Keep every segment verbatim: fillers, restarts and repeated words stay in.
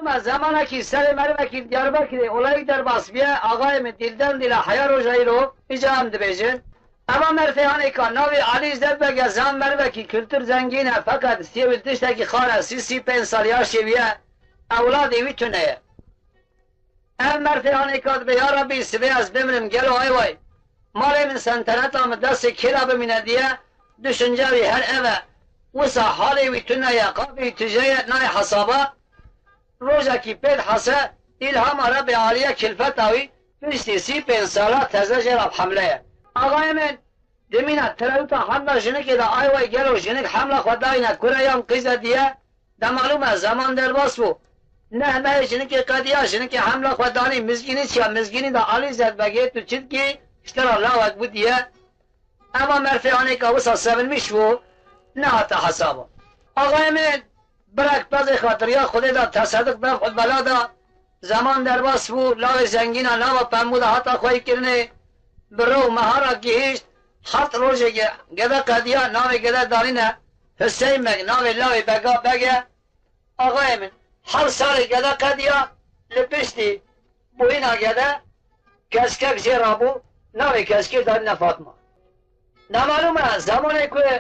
Ma zemanekî serê merivekî li Diyarbekirê olayek derbas bûye, axayê min dîlden dîla heya roja îro, îca em dibêjin. Eva merfê hanêka navê Alî Zedbeg e, zan merivekî kultur zengîn e, feqet siyê wî tiştekî xar e, sî, sî pênc sal yaşê wî ye, ewladê wî tune ye. Ev merfê hanêka dibe, ya Rebî, sibê ez bimrim, gelo ay way. Malê min, sentereta min destê kê de bimîne diye, düşünce wî her ev e. Wisa halê wî tune ye, qabê wî tije ye, nayê hesaba. Rojekî pê dihese, îlhama Rebê Alî ye, kilfeta wî piştî sî pênc sala teze jê re bi hemle ye. Axayê min, dimîne terewta hemla jinikê de, ay way, gelo jinik hemla xwe dayîne kure yan qîze diye, de malûm e, zeman derbas bû. Neh mehê jinikê qediya, jinikê hemla xwe danî mizgînî, çiya mizgînî de Alî Zedbegê, tu çi dikî, ji te re lawek bû diye. Eva merfê hanêka wisa sevinmiş bû, nehate hesaba. Axayê min, birek pezê xwe di riya Xwedê de tesedik ber xwe bela da, zeman derbas bû, lawê zengîna nava pembû de hata xweyîkirinê, bi ro û mehara gihîşt, heft rojê ge-, gede qediya, navê gede danîne Huseyîn Beg, navê lawê bega beg e. Axayê min, her salê gede qediya, li piştî bûyîna gede keçikek jê rabû, navê keçikê danîne Fatma. Nemalûm e, zemanê ku ev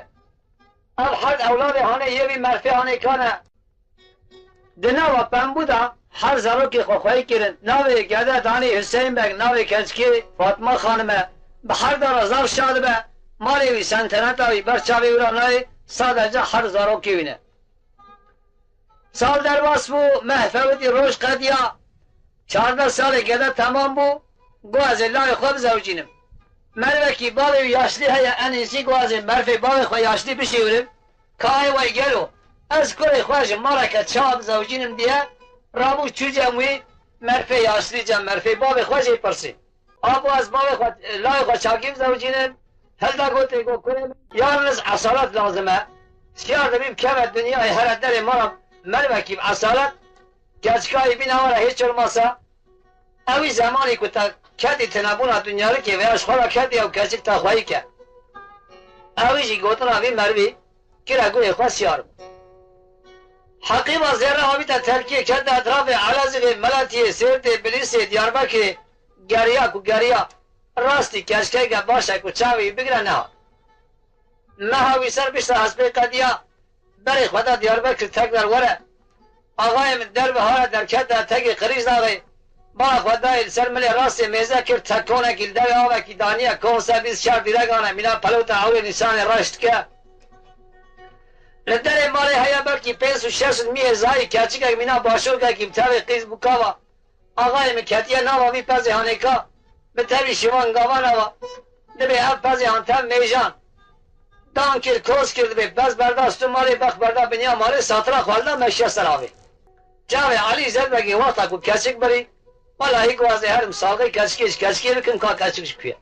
herd ewladê hanê yê vî merfê hanê kane, di nava pembû de her zarokê xwe xweyî kirin, navê gede danî Huseyîn Beg, navê keçikê Fatma Xanim e. Bi her de re zaf şa dibe, malê wî, senteneta wî ber çavê wî re nayê, sadece her zarokê wî ne. Sal derbas bû, meh fewitî, roj qediya. Çardeh salê gede temam bû, got, ez ê layê xwe bizewicînim. Mervekî bavê wî yaşlî heye, en îzî got, ez ê merfê bavê xwe yaşlî bişêwirim. Ka ay way, gelo ez kurê xwe ji maleke çawa bizewicînim diye, rabû çû cem wî, merfê yaşlî cem merfê bavê xwe jê pirsî. Abo ez bavê xwe, layê xwe çakî bizewicînim, hilda gotê, got, kurê min, yalniz esalet lazim e. Siyar dibî bikeve dinyayê, here derê mala mervekî bi esalet, keçikayî bîna were hiç olmasa. Ewî zemanî ku te ketî tinebûna dinyarikê veya ji xwe re ketî ew keçik te xweyî ke. Ewî jî gotina vî mervî kire gurê xwe siyar bû. Heqîba zêre avîte Terkiyê, kete etrafê Elazığê, Meletiyê, Sêrtê, Bilîsê, Diyarbekirê, geriya ku geriya, rastî keçikeke baş e ku çavê wî bigire nehat. Meha wî ser pişta hespê qediya, berê xwe da Diyarbekir, tek der were. Axayê min derve hare derket de tegê Qirîj daxê, bala xwe dayê li ser milê rastê mêze kir, tekonekî li devê avekî daniye, konse bîst çar dîregane mîna pelota ewrê nîşanê reş dike. Li derê malê heye belkî pênc û şeş mîhê zayî, keçikek mîna başokekî bi tevê qîz bûkava. Axayê min ketiye nava vî pezê hanêka, bi tevî şivan gavan ava. Dibê ev pezê han tev mêjan. Dan kir, koz kir, dibê pez berda stû malê, bex berda binya malê, satira xwe li da meşiya ser avê. Çavê Elî Zedbegê wexta ku keçik birî, wela hî ku ez ê herim salxê keçikê ji keçikê bikim, ka keçik ji ku ye.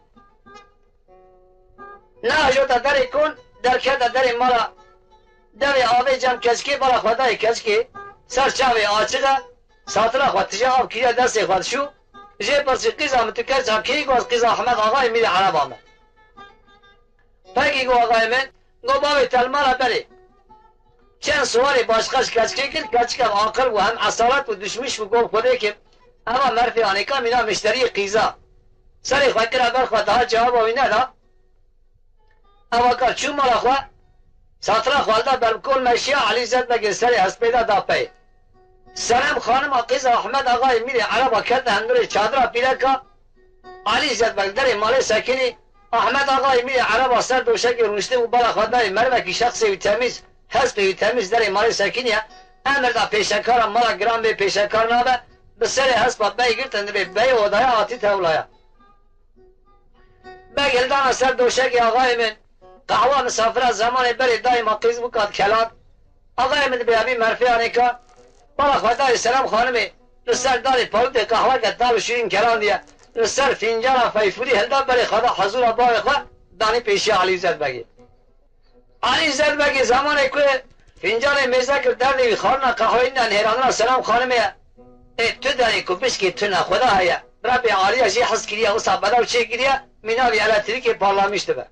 Neajota derê kon, derkete derê mala. Devê avê cem keçikê, bala xwe dayê keçikê, ser çavê açiq e, satira xwe tije av kiriye destê xwe dişû, jê pirsî, qîza min tu keça kê yî? Got, qîza Ehmed Axayê Mîrê Ereba me. Pekî, got, axayê min, got, bavê te li mala berê. Çend siwarê başqa ji keçikê kir, keçik ev aqil bû, hem esalet bû, duşmiş bû, got, Xwedê kim, eva merfê anêka mîna mişteriyê qîza. Serê xwe kira ber xwe, daha cewaba wî neda. Eva kar çû mala xwe, satira xwe li da ber bi kol meşiya, Elî Zedbegê serê hespê da da pey. Serem Xanima qîza Ehmed Axayê Mîrê Ereba kete hundirê çadira pîreka, Elî Zedbeg derê malê sekinî, Ehmed Axayê Mîrê Ereba ser doşekê rûniştibû, bala xwe dayê mervekî, şexsê wî temîz, hespê wî temîz derê malê sekiniye. Emir da pêşekara mala giran bê, pêşekar nabe, bi serê hespa bey girtin dibê beyê odaya hatî tewlaya. Beg hildana ser doşekê, axayê min, qehwa misafira zemanê berê dayê ma qîz bû kat kelat. Axayê min dibê evî merfê anêka, bala xwe dayê Serem Xanimê, li ser darê pawitê qehweke tal û şîrîn kerandiye, li ser fîncana feyfûrî hilda berê xwe da hezûra bavê xwe, danî pêşiya Elî Zedbegê. Elî Zedbegê zemanê ku fîncanê mêze kir, derdê wî xwarina qehweyî ne, nêrandina Serem Xanimê ye. Ê tu derê ku bişkê tune xwe da heye. Rebê Alî ye jê hez kiriye, wisa bedew çêkiriye, mîna vî elektrîkê parlamiş dibe.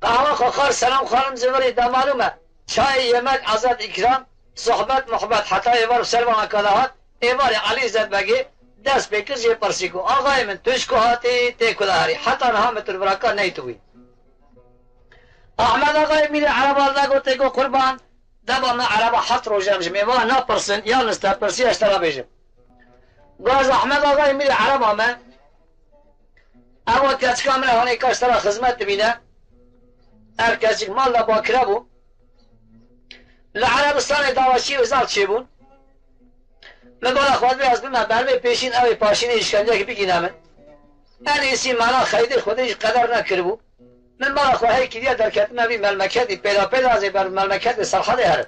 Qehwa xwe xwar, Serem Xanim ji virê de malûm e. Çayê, yemek, azad, îkram, sohbet, muhbet, heta êvar bi ser vana kala hat, Êvarê Elî Zedbegê dest pê kir jê pirsî ku, axayê min, tu ji ku hatî, tê ku de herî? Heta niha min tu li vir ka neytibûyî. Ahmed Axayê Mîrê Ereba li dest got, tê ku, qurban, dema me Ereba heft roj em ji mêvan napirsin, yalnız te pirsiya ji te re bêjim. Got, ez Ahmed Axayê Mîrê Ereba me, ewa keçika min e, hanê ka ji te re xizmet dibîne. Ev keçik mal de bakire bû. Li Erebistanê dawaşî û zaf çêbûn. Min bala xwe dibê ez bime ber vê pêşîn, ew ê paşînê îşkenceyek bigîne min. En êsî mala xeydê Xwedê jî qeder nekiribû. Min bala xwe hey kiriye derketime vî melmeketî, pêda pêda ez ê ber melmeketê Serhedê herim.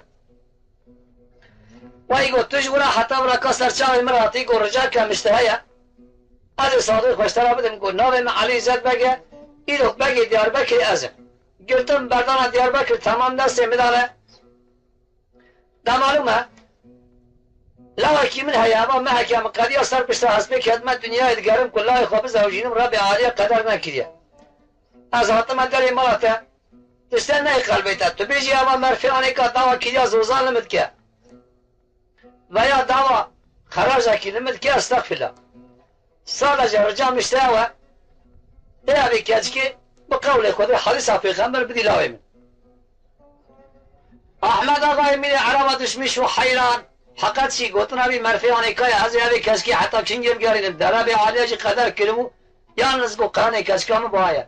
Wey got, tu ji wira heta wira ka ser çavê min ratî, got, rica kem ji te heye. Ez ê sadê xwe ji te re bidim, got, navê min Elî Zedbeg e, îro begê Diyarbekirê ez im. Girtim berdana Diyarbekir, temam destê min de ne. De malûm e, lawekî min heye, eva meheke min qediya ser pişta hespê ketime dinyayê digerim ku lawê xwe bizewjînim, Rebê Aliyê qeder nekiriye. Ez hatime derê mala te, tişte neyê qelbê te. Tu bêjî eva merfê anêka dawa kiriya zozan li min dike. Veya dawa xerajekî li min dike, estexfirullah. Sadece rica min ji te ew e, tê evê keçikê bi qewlê Xwedê, hedîsa pêxember bidî lawê min. Ahmed Axayê Mîrê Ereba dişmiş û heyran, heqet jî gotina vî merfê anêka ye, ez ê evê keçikê heta kingê bigerînim, de Rebê Aliyê jî qeder kiribû, yalnız got, qerenê keçika min buha ye.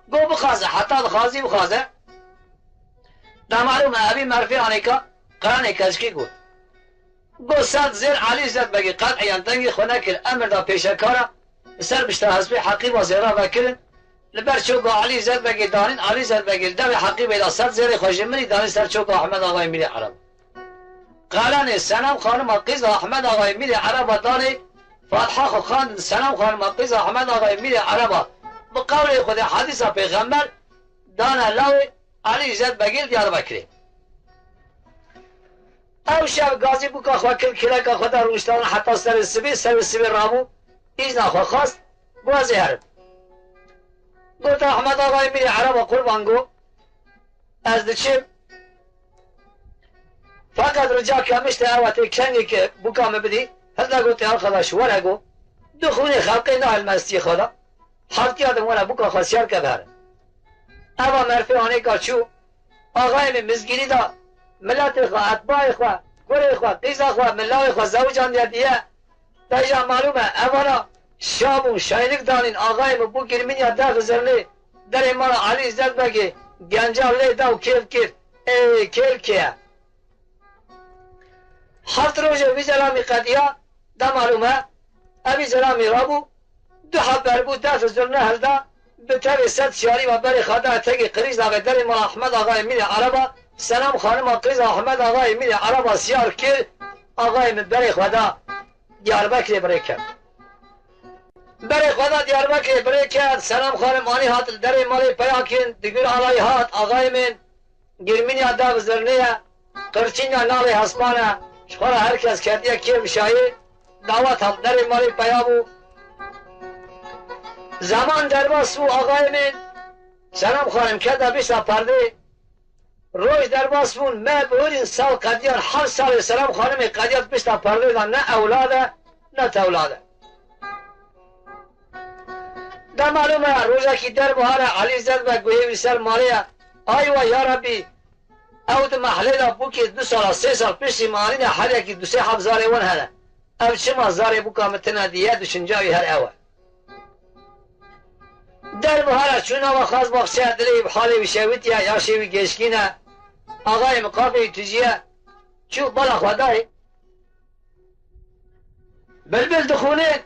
Got, bixwaze, heta dixwazî bixwaze. De malûm e, evî merfê anêka qerenê keçikê got. Got, sed zêr Elî Zedbegê qet'iyan dengê xwe nekir, emir da pêşekara, li ser pişta hespê Heqîba zêra vekirin, li ber çoka Elî Zedbegê danîn, Elî Zedbegê li devê Heqîbê de sed zêrê xwe ji min î danî ser çoka Ahmed Axayê Mîrê Ereba. Qerenê Senem Xanima qîza Ahmed Axayê Mîrê Ereba danê, fatiha xwe xandin Senem Xanima qîza Ahmed Axayê Mîrê Ereba, bi qewlê Xwedê, hedîsa pêxember, dane lawê Elî Zedbegê li Diyarbekirê. Ew şev gazî bûka xwe kir, kireka xwe da rûniştana heta serê sibê, serê sibê rabû, îzna xwe xwest, got, ez ê herim. Got, Ahmed Axayê Mîrê Ereba qurban, got, ez diçim. Feqet rica kem ji te ew e, tê kengê ke bûka min bidî. Helde got, tê arxadaş, were, got, du xûnê xelqê nahilme stiyê xwe de. Hevtiya din were bûka xwe siyar ke biherin. Eva merfê anêka çû, axayê min mizgînî da miletê xwe, etbayê xwe, kurê xwe, qîza xwe, min lawê xwe zewicandiye diye. Te jî malûm e, evana şa bûn, şayînik danîn, axayê min bû girmîniya def zirnê, derê mala Elî Zedbegê, genca lê da û kêl kir. Ê, kêl kê ye? Heft rojê vî zelamî qediya, de malûm e, evî zelamî rabû, du heb berbû, def zirne hilda, bi tevê sed şiyarî ve berê xwe da etegê Qirîjdaxê derê mala Ahmed Axayê Mîrê Ereba, Senem Xanima qîza Ahmed Axayê Mîrê Ereba siyar kir, axayê min berê xwe da Diyarbekirê birê kir. Berê xwe da Diyarbekirê birê kir, Senem Xanim anî hat li derê malê peya kirin, digir alayî hat, axayê min, girmîniya dev zirnê ye, qirçîna nalê hespan e, ji xwe re her kes ketiye kêf şayê, dawet hat derê malê peya bû. Zeman derbas bû, axayê min, Senem Xanim kete pişta perdê, roj derbas bûn, me bihurîn sal qediyan, heft salê Senem Xanimê qediyat pişta perdê de, ne ewlad e, ne tewlad e. De malûm e, rojekî der bihar e, Elî Zedbeg guhê wî ser malê ye. Ay we ya Rebî, ew di mehlê de bûkê du sala, sê sal piştî me anîne, her yekî du sê heb zarê wan hene. Ev çima zarê bûka min tune diye, düşünca wî her ew e. Der bihar e, çû nava xaz baxçeya, dilê wî bi halê wî şewitiye, yaşê wî gêşkîn e. Axayê min qafê wî tijî ye. Çû bala xwe dayê. Bilbil dixûne,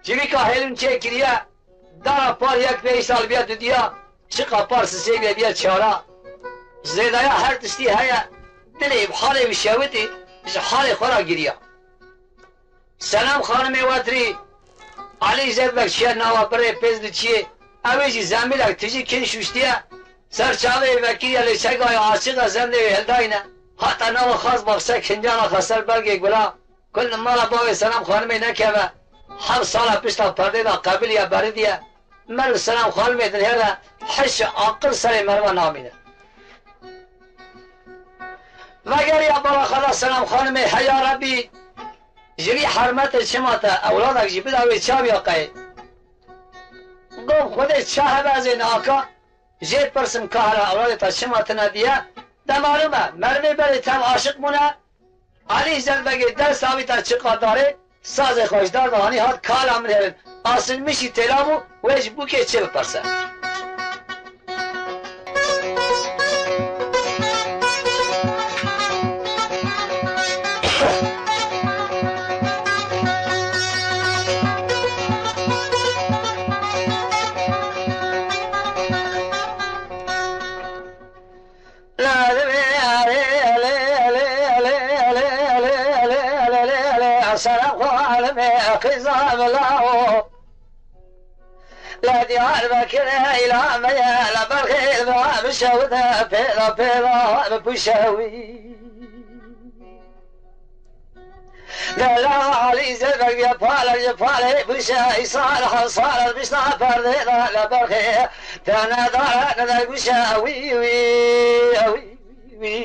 çivîka hêlûn çêkiriye, dara par yek pênc sal biya dudiya, çiqa par sisê biya biya çara. Zêdaya her tiştî heye, dilê bi halê wî şewitî, ji halê xwe re giriya. Senem Xanimê wetirî, Elî Zedbek çiye nava birê pêz diçiyê, ew ê jî zemîlek tijî kin şuştiye, ser çavê vekiriye lê çegaya aşiq e zendê wê hildayne, hata nava xaz baxçe kincana xwe ser belgê gula, Kul li mala bavê Senem Xanimê nekeve, heft sala pişta perdê de qebiliye beridiye, meriv Senem Xanimê dinhêre, hiş aqil serê meriva namîne. Vegeriya bala xwe da Senem Xanimê, heya Rebî, Ji vî hermetê çima te ewladek jî bida wê çaviya qey? Got, Xwedê çi hebe ez ê naka jê pirsim ka hela ewladê te çima tine diye? De malûm e, merivê berê tev aşiq bûne, Elî Îzzet Begê dest avî te çiqa darê, sazê xwe ji dar de anî hat kala min herin. Asilmişî têla bû, wê ji bûkê çi bipirse? Lazimê Elê, Elê, Elê, Elê, Elê, Elê, Elê, Elê, Elê, Elê, Serem xanimê qîza bila o. Lê Diyarbekirê îlameye, le Belxê bi şewde, pêda, pêda bi pûşewî. Dela Elî Îzzet Beg bîye pale ji palê bûşe, îsal hesal bişna perdê de le Belxê. Tene dare ne dergûşe, wî, wî, wî, wî.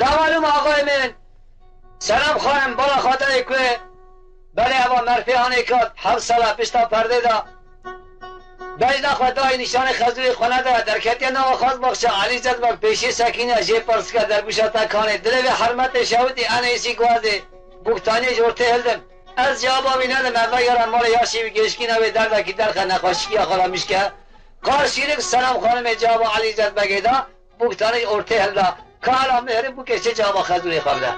Davalûm axayê min, Selam xanim, bala xatirê ku belê eva merfê hanê kat, heft sala pişta perdê de. Bejna xwe dayê nîşanê xezûrê xwe nede, derketiye nava xaz baxçe, Elî Îzzet Beg pêşî sekîne, jê pirsike dergûşa te kanê. Dilê vê hermetê şewitî, enê îsî guazê, bûktaniyê ji ortê hildim. Ez cewaba wî nedim, ez vegera malê ya şîvî gêşkîne wê derdekî derxe, nexweşikiya xwe re mişke. Qarşîlik Selam xanimê cewaba Elî Îzzet Begê da. Bûktanê ortê hilda. Kala min herin bûkê çi cewaba xezûrê xwe bide.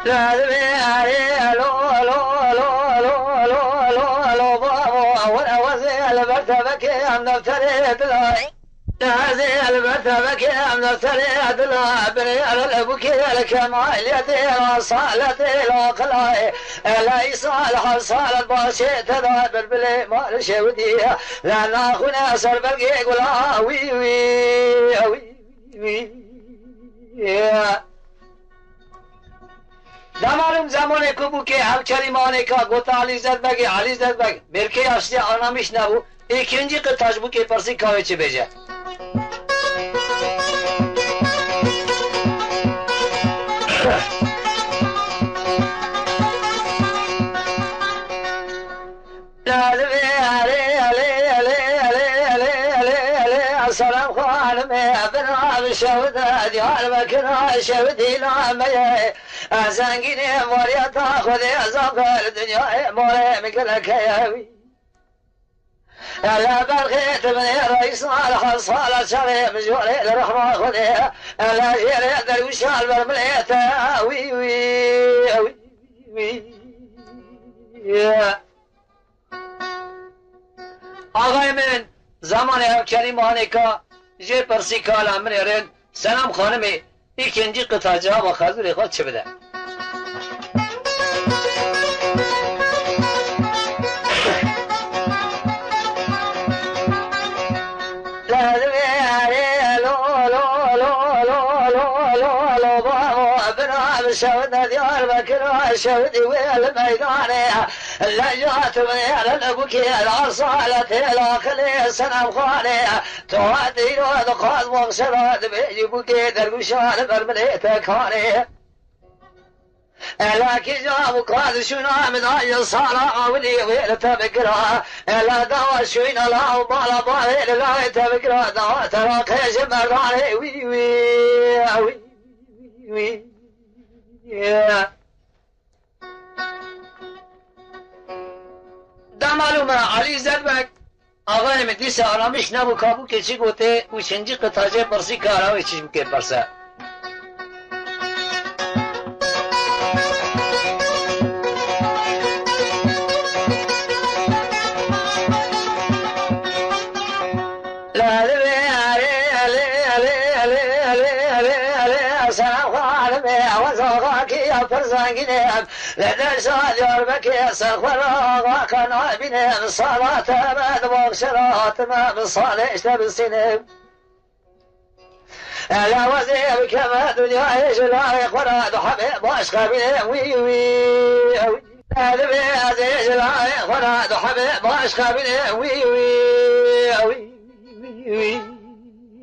Lazimê erê, elo, elo, bavo, were wezê li ber tevekê em defterê dilay. Lazê elbet veke em defterê dila binê el bûkê el kemaliyetê la saletê la qilayê. Eley sal hesal başê te da bilbilê mal şewdî. La naxune ser belgê gula wî wî wî wî. Demalûm zemanê ku bûkê hevkerî manê ka gota Elî Îzzet Begê, Elî Îzzet Beg, mêrkê yaştiya anamîş nebû, îkincî qita ji bûkê pirsî ka wê çi bêje. Lazimê Elê, Elê, Elê, Selam xanimê, bina bi şewde, Diyarbekira şewdî nameyê. Ez zengînê moriyeta Xwedê, ez zafer dinyayê, morê min gelek heye wî. Ele berxê tu binê reîs, al hesala çavê min jorê li rehma Xwedê. Ele jêrê derwişa li ber milê te, wî, wî, wî, wî. Axayê min, zemanê hevkerî manê ka, jê pirsî kala min ê rind, Selam xanimê, îkincî qita cewaba xezûrê xwe çi bide? Lazimê erê, lo, lo, bavo, bina bi şewde Diyarbekira şewdî wê li meydanê. Lejat wê li bûkê la saletê la xilê Senem Xanê. Tu hatî ro dixwaz baxşe ra dibê ji bûkê dergûşan ber milê te kanê. Ela kîja û ka dişûna min a yê sala awilî wê li te bikira. Ela dawa şûyna la û bala bavê li layê te bikira. Dawa te ra qê ji merdanê wî, wî, wî, wî. Demalû me Elî Îzzet Beg, axayê min dîsa aramiş nebû ka bûkê çi gotê û çincî qita jê pirsî kara wê çi ji bûkê pirse. Lê, lê, lê, Selam Xanimê, ew zaxakî Pir zengîn e, li deşta Diyarbekirê ser xwe re axa qenabîn e, sala te me di baxçe re hatime, bi salê işte bi sînim. Lawazê bikeme dinyayê ji layê xwe re du hebê baş xebînê wî, wî, wî. Divê ez ê ji layê xwe re du hebê baş xebînê wî, wî, wî, wî,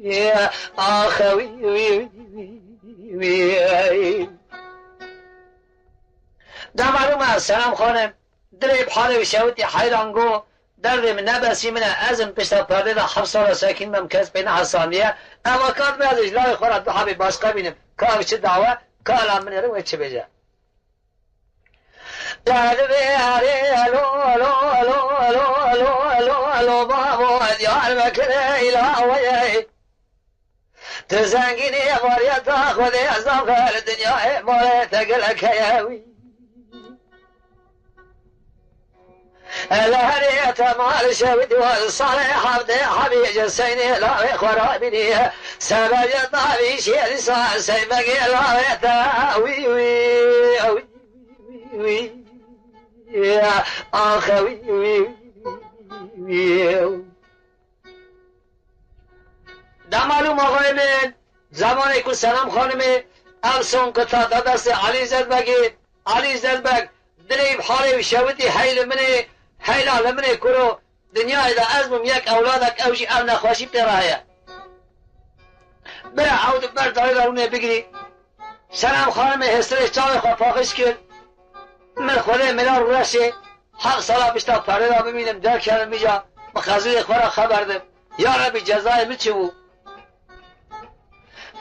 wî. Ax, wî, wî, wî, wî. Da malûm e, Selam Xanim, dilê bi halê wî şewitî heyran go, derdê min ne besî min e, ez im pişta perdê de heft sala sekîn me, kes pê nehesandiye. Eva kat be ez ji layê xwe re du hebê başqa bînim. Ka ev çi dawe, ka la min êrin wê çi bêje. Derdê erê lo, lo, lo, lo, lo, lo, lo, babo, Diyarbekirê îlaweyê. Tu zengînî variyeta Xwedê, ez zafel dinyayê, malê te gelek heye wî. Li herê te mal şev dîwar salê hevdê hebî ji seynê lavê xwe rabînî. Sebecê tavî şêrî sa seymegê lavê te wî, wî, wî, wî, wî. Axe wî, wî, wî, wî. Demalûm axayê min, zemanê ku Selam Xanimê ev song kita da destê Elî Zedbegê, Elî Zedbeg dilê bi halê wî şewitî hey li min ê, heyla li min ê kuro, dinyayê de ez bûm yek ewladek, ew jî ev nexweşî pê re heye. Bira ew di ber dayê de rûnê bigirî. Selam Xanimê hêsirê çavê xwe paqij kir. Min Xwedê mila rûreşê heft sala pişta perdê de bimînim, derkevim vîca, min xezûrê xwe re xeber dim. Ya Rebî, cezayê min çi bû?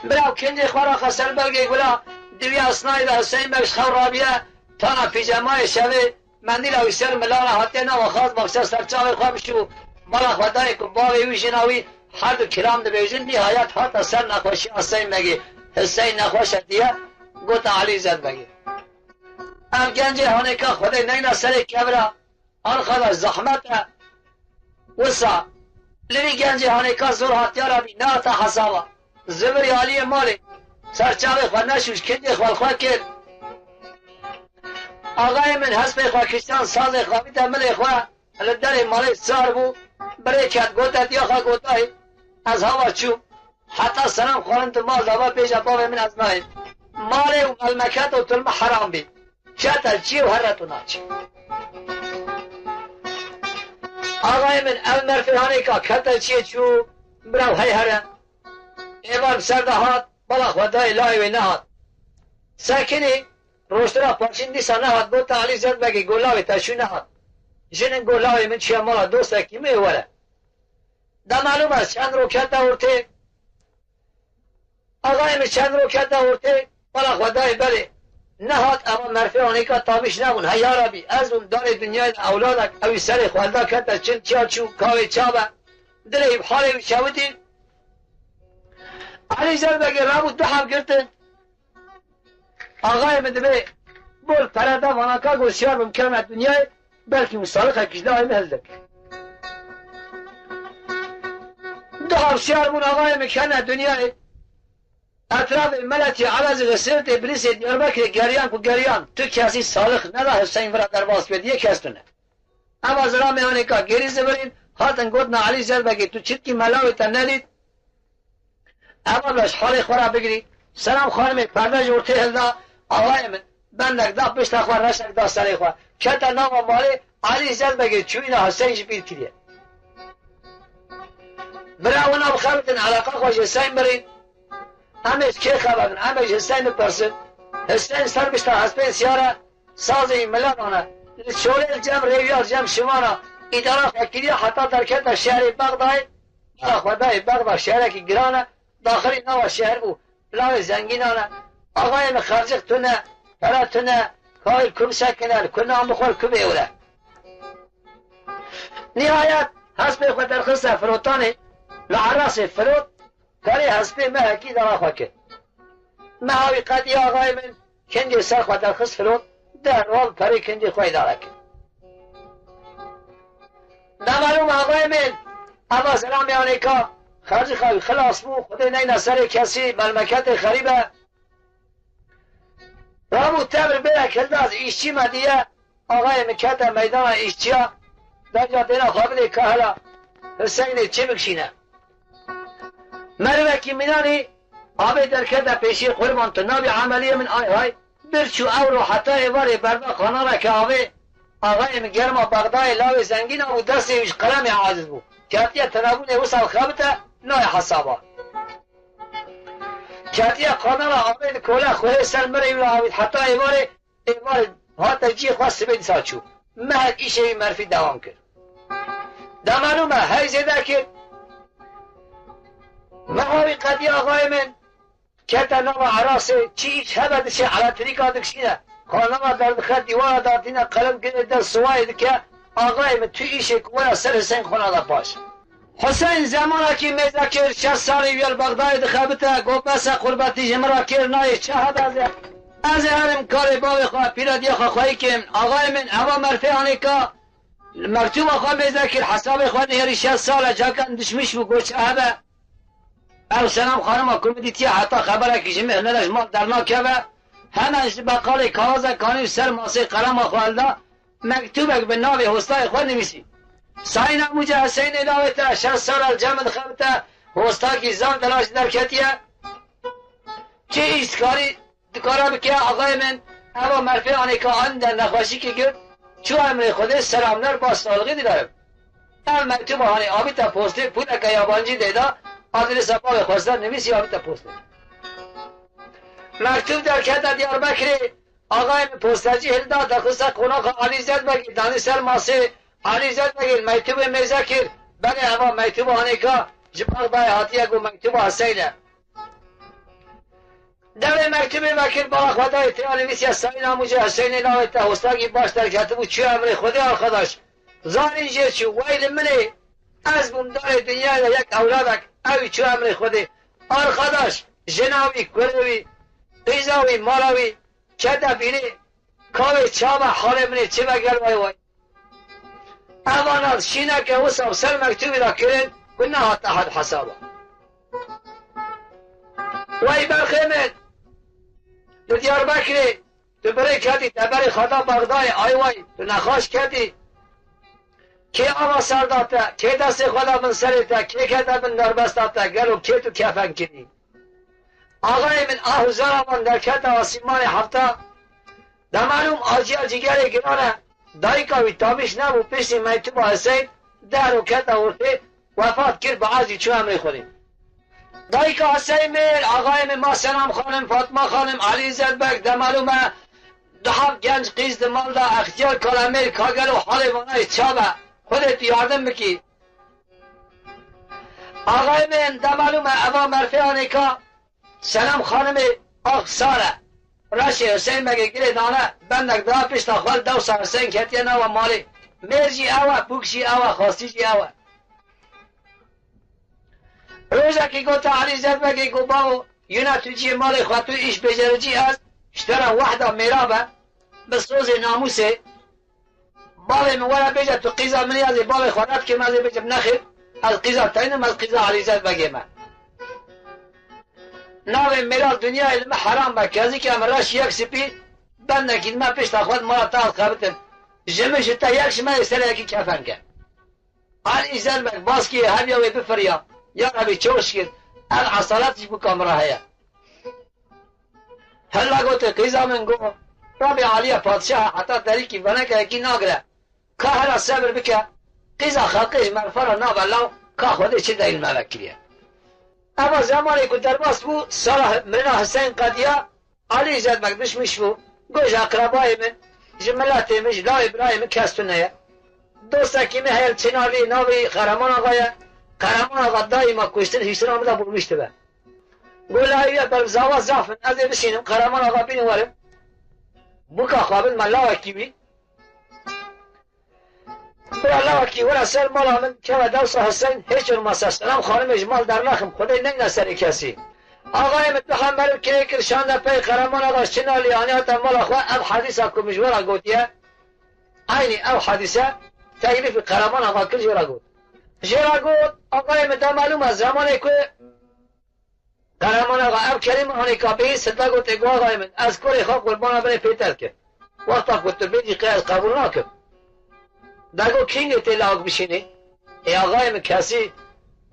Bira kincê xwe raxe ser belgê gula, diviya sinayê de Huseyîn Beg ji xew rabiye, tana pîjemayê şevê, mendîla wî ser mila re hatiye nava xaz baxçe ser çavê xwe bişû. Bala xwe dayê ku bavê wî, jina wî her du kilam dibêjin, nîhayet hate ser nexweşiya Huseyîn Begê. Huseyîn nexweş e diye, gote Elî Zedbegê. Ev gencê hanêka Xwedê neyna serê kevira, arxa de zehmet e. Wisa, li vî gencê hanêka zor hatiya rabî, nehate hesaba. Zivirî aliyê malê, ser çavê xwe neşûş, kincê xwe li xwe kir. Axayê min hespê xwe kiştan sazê xwe bîte milê xwe, li derê malê sar bû, birê ket gote diya xwe gotayê, ez hava çûm. Heta Selam Xanim tu mal dava bêje bavê min ez nayêm. Malê û melmeket û tu li min heram bî. Kete çiyê û here tu naçî. Axayê min ev merfê hanêka kete çiyê çû, bira hey here. Êvar bi ser de hat, bala xwe dayê layê wê nehat. Sekinî, rojtira paşîn dîsa nehat, gote Elî Zedbegê go lawê te çû nehat. Jinin go lawê min çûye mala dostekî min ê were. Da malûm e çend ro kete ortê. Axayê min çend ro kete ortê, bala xwe dayê belê. Nehat eva merfê anêka tamîş nebûn. Hey ya Rabî, ez bûm darê dinyayê de ewladek, ewî serê xwe da kete çin, çiya çû, kawê çabe. Dilê wî bi halê wî şewitî. Elî Zerbegê rabû du heb girtin. Axayê min dibê bol pere da vana ka go şiyar bim kene dinyayê, belkî wî salixek ji layê min hildike. Du heb şiyar bûn axayê min kene dinyayê. Etrafê Meletî, Elezî, Sêrtê, Bilîsê, Diyarbekirê geriyan ku geriyan, tu kesî salix neda Huseyîn vira derbas bê, yê kes tune. Eva zilamê hanê ka gêrî zivirîn, hatin gotina Elî Zerbegê, tu çitkî me lawê te nedît? Eva bila ji halê xwe re bigirî. Selam Xanimê perde ji ortê hilda, axayê min bendek da pişta xwe, reşek da serê xwe. Kete nava malê, Elî Zerbegê çûyîna Huseyîn ji bîr kiriye. Bira wina bixebitin eleqa xwe ji Huseyîn birîn. Em ê ji kê xebebin? Em ê ji Huseyîn bipirsin. Huseyîn ser pişta hespê siyar e, sazê wî mila dane. Li çolê li cem rêwiya li cem şivana, îdara xwe kiriye heta derkete şehrê Bexdayê. Mala xwe dayê Bexda şehrekî giran e, daxilî nava şehr bû. Pilavê zengînan e. Axayê min xercik tune, pere tune, kayê li ku bisekine, li ku nan bixwe, li ku bêwire. Nihayet hespê xwe derxiste firotanê, li Erasê firot, perê hespê mehekî dara xwe kir. Meha wî qetî axayê min, kincê ser xwe derxist firot, deh roj perê kincê xwe îdare kir. Nemalûm axayê min, eva zilamê anêka, xercî xwe xilas bû, Xwedê neyne serê kesî, melmeketê xerîb e. Rabû tevr bêrek hilda ez îşçî me diye, axayê min kete meydana îşçiya, derca dêna xwe bidê ka hela Hiseynê çi bikişîne. Merivekî mînanî avê derkete pêşiyê qurban tu nabî emeliyê min ay hay, bir çû ewro heta êvarê berda kanareke avê, axayê min germa Bexdayê lawê zengîn a û destê wî ji qelemê aciz bû. Ketiye tenabûnê wisa xebite nayê hesaba. Ketiye kanara avê di kole xwehê ser mirê wî re avît heta êvarê, êvarê hate cihê xwe sibê dîsa çû. Meher îşê wî merfî dewam kir. Demelû me hey zêde kir. Meha wî qediya axayê min kete nava erasê, çi îş hebe diçe eletrîka dikişîne. Kanara derdixe, dîwara datîne, qelim girê dest siwayê dike. Axayê min tu îşê ku were ser Hiseyn xwe nade paş. Hiseyn zemanekî mêze kir, şeş salî wî li Bexdayê dixebite, got, bes e, qurbetî ji min re kêr nayê, çi hebe ez ê, ez ê herim karê bavê xwe, pîrediya xwe xweyî kêm. Axayê min, eva merfê anêka, li mektûba xwe mêze kir, hesabê xwe nihêrî, şeş sal e, cakan dişmiş bû, got, çi hebe. Ew Selam xanima ku min dîtiye heta xeberekî ji min nede ji mal dernakeve, hemen ji beqalê Kalaza kanî ser masê qelema xwe hilda, mektûbek bi navê hostayê xwe nivîsî. Sayîna Mûce Hiseynê lawê te şeş sal e li cem min dixebite, hostakî zan dela jî derketiye. Çi îş dikarî, dikare bike axayê min, eva merfê anêka anî de nexweşîkê girt, çû emrê Xwedê selamler ba salixê didarim. Ev mektûba hanê avîte postê, pûleke yabancî dê da, adresa bavê xwe ser nivîsî avîte postê. Mektûb derkete Diyarbekirê, axayê min postecî hilda, derxiste qonaxa Elî Zedbegê, danî ser masê Elî Zedbegê, mektûbê mêze kir, belê eva mektûba hanêka ji Bexdayê hatiye, got mektûba Hiseyn e. Devê mektûbê vekir, bala xwe dayê têya nivîsiye, Sayîna Mûce Hiseynê lawê te hostakî baş derketibû, çû emrê Xwedê arxadaş. Zarîn jê çû, wey li min ê, ez bûm darê dinyayê de yek ewladek, ew çû emrê Xwedê. Arxadaş, jina wî, kurê wî, qîza wî, mala wî, kete bînê, kawê çawa halê min ê çi be gel way way. Evana şîneke wisa bi ser mektûbî de kirin ku nehate hesaba. Wey berxê min, li Diyarbekirê tu birê ketî teberê xwe da Bexdayê, ay wey, tu nexweş ketî. Kê ava ser da te, kê destê xwe da bin serê te, kê kete bin derbesta te, gelo kê tu kefen kirî? Axayê min ah û zara wan derkete asîmanê hefta. Demalûm aciya cîgerê giran e. Dayika wî tabîş nebû, piştî mektûba Hiseyn deh rokete ortê, wefat kir, bi ecî çû emrê Xwedê. Dayika Hiseyn mir, axayê min ma Selam Xanim, Fatma Xanim, Elî Zedbek, demalû me du heb genc qîz di mal de, extiyar kalemêr, ka gelo halê vanayê çav e? Xwedê tu yardim bikî. Axayê min, demalû me eva merfê anêka, Selam Xanimê ax sar e. Reşê Hiseyn Begê girê dane, bendek daha pişta xwe li dewsa Hiseyn ketiye nava malê. Mêr jî ew e, bûk jî ew e, xastî jî ew e. Rojekî gote Elî Zedbegê, got, bavo, yûne tu cihê malê xwe, tu îş bêcericî, ez ji te re wehda mêra be, bi sozê namûsê. Bavê min were bêje tu qîza min î, ez ê bavê xwe redkim, ez ê bêjim nexêr, ez qîza te nînim, ez qîza Elî Zedbegê me. Navê mêra dinyayê li me heram be, kezîkê em reş yek spî, bendekî li me pişta xwe di mala te ez xebitim. Ji min ji te yek ji me ê serekî kefen ke. Elî Zedbek baskiyê heviya wê bifiriya. Ya Rebî çok şikir, ev esalet jî bûka min re heye. Hela gote qîza min, got, Rabê Alî ye, padşah e, heta derîkî venekekî nagire. Ka hela sebir bike, qîza xelqê ji merfa re nabe law, ka Xwedê çi deyî li me vekiriye. Eva zemanê ku derbas bû, sala mirina Hiseyn qediya, Alî Zedbek dişmiş bû, got, ji eqrebayê min, ji miletê min, ji lawê birayê min kes tune ye. Dostekî min heye li Çênarlî, navê wî Qereman Axa ye. Qereman Axa daîma kuştin hiştina min de bulmîş dibe. Got, lawê wî ye, ber zava zaf in, ez ê bişînim, Qereman Axa bînin werin. Bûka xwe bidime lawekî wî. Bira lawekî were ser mala min, keve dewsa Hiseyn, hiç olmazsa Selam Xanimê ji mal dernaxim, Xwedê neyne serê kesî. Axayê min du hemberî kirê kir, şande pey Qereman Axa ji Çênarlî anî hate mala xwe, ev hedîsa ku min ji we re gotiye, eynî ew hedîse, teklîfî Qereman Axa kir, jê re got. Jê re got, axayê min, demalûm e, zemanê ku Qehreman axa, ev kelîme hanê ka bêyî sida gotê, got, axayê min, ez kurê xwe qurbana binê pê te dikim. Wexta ku tu bêjî qey ez qebûl nakim. Da got, kîngê tê lawik bişînê? Ê axayê min, kesî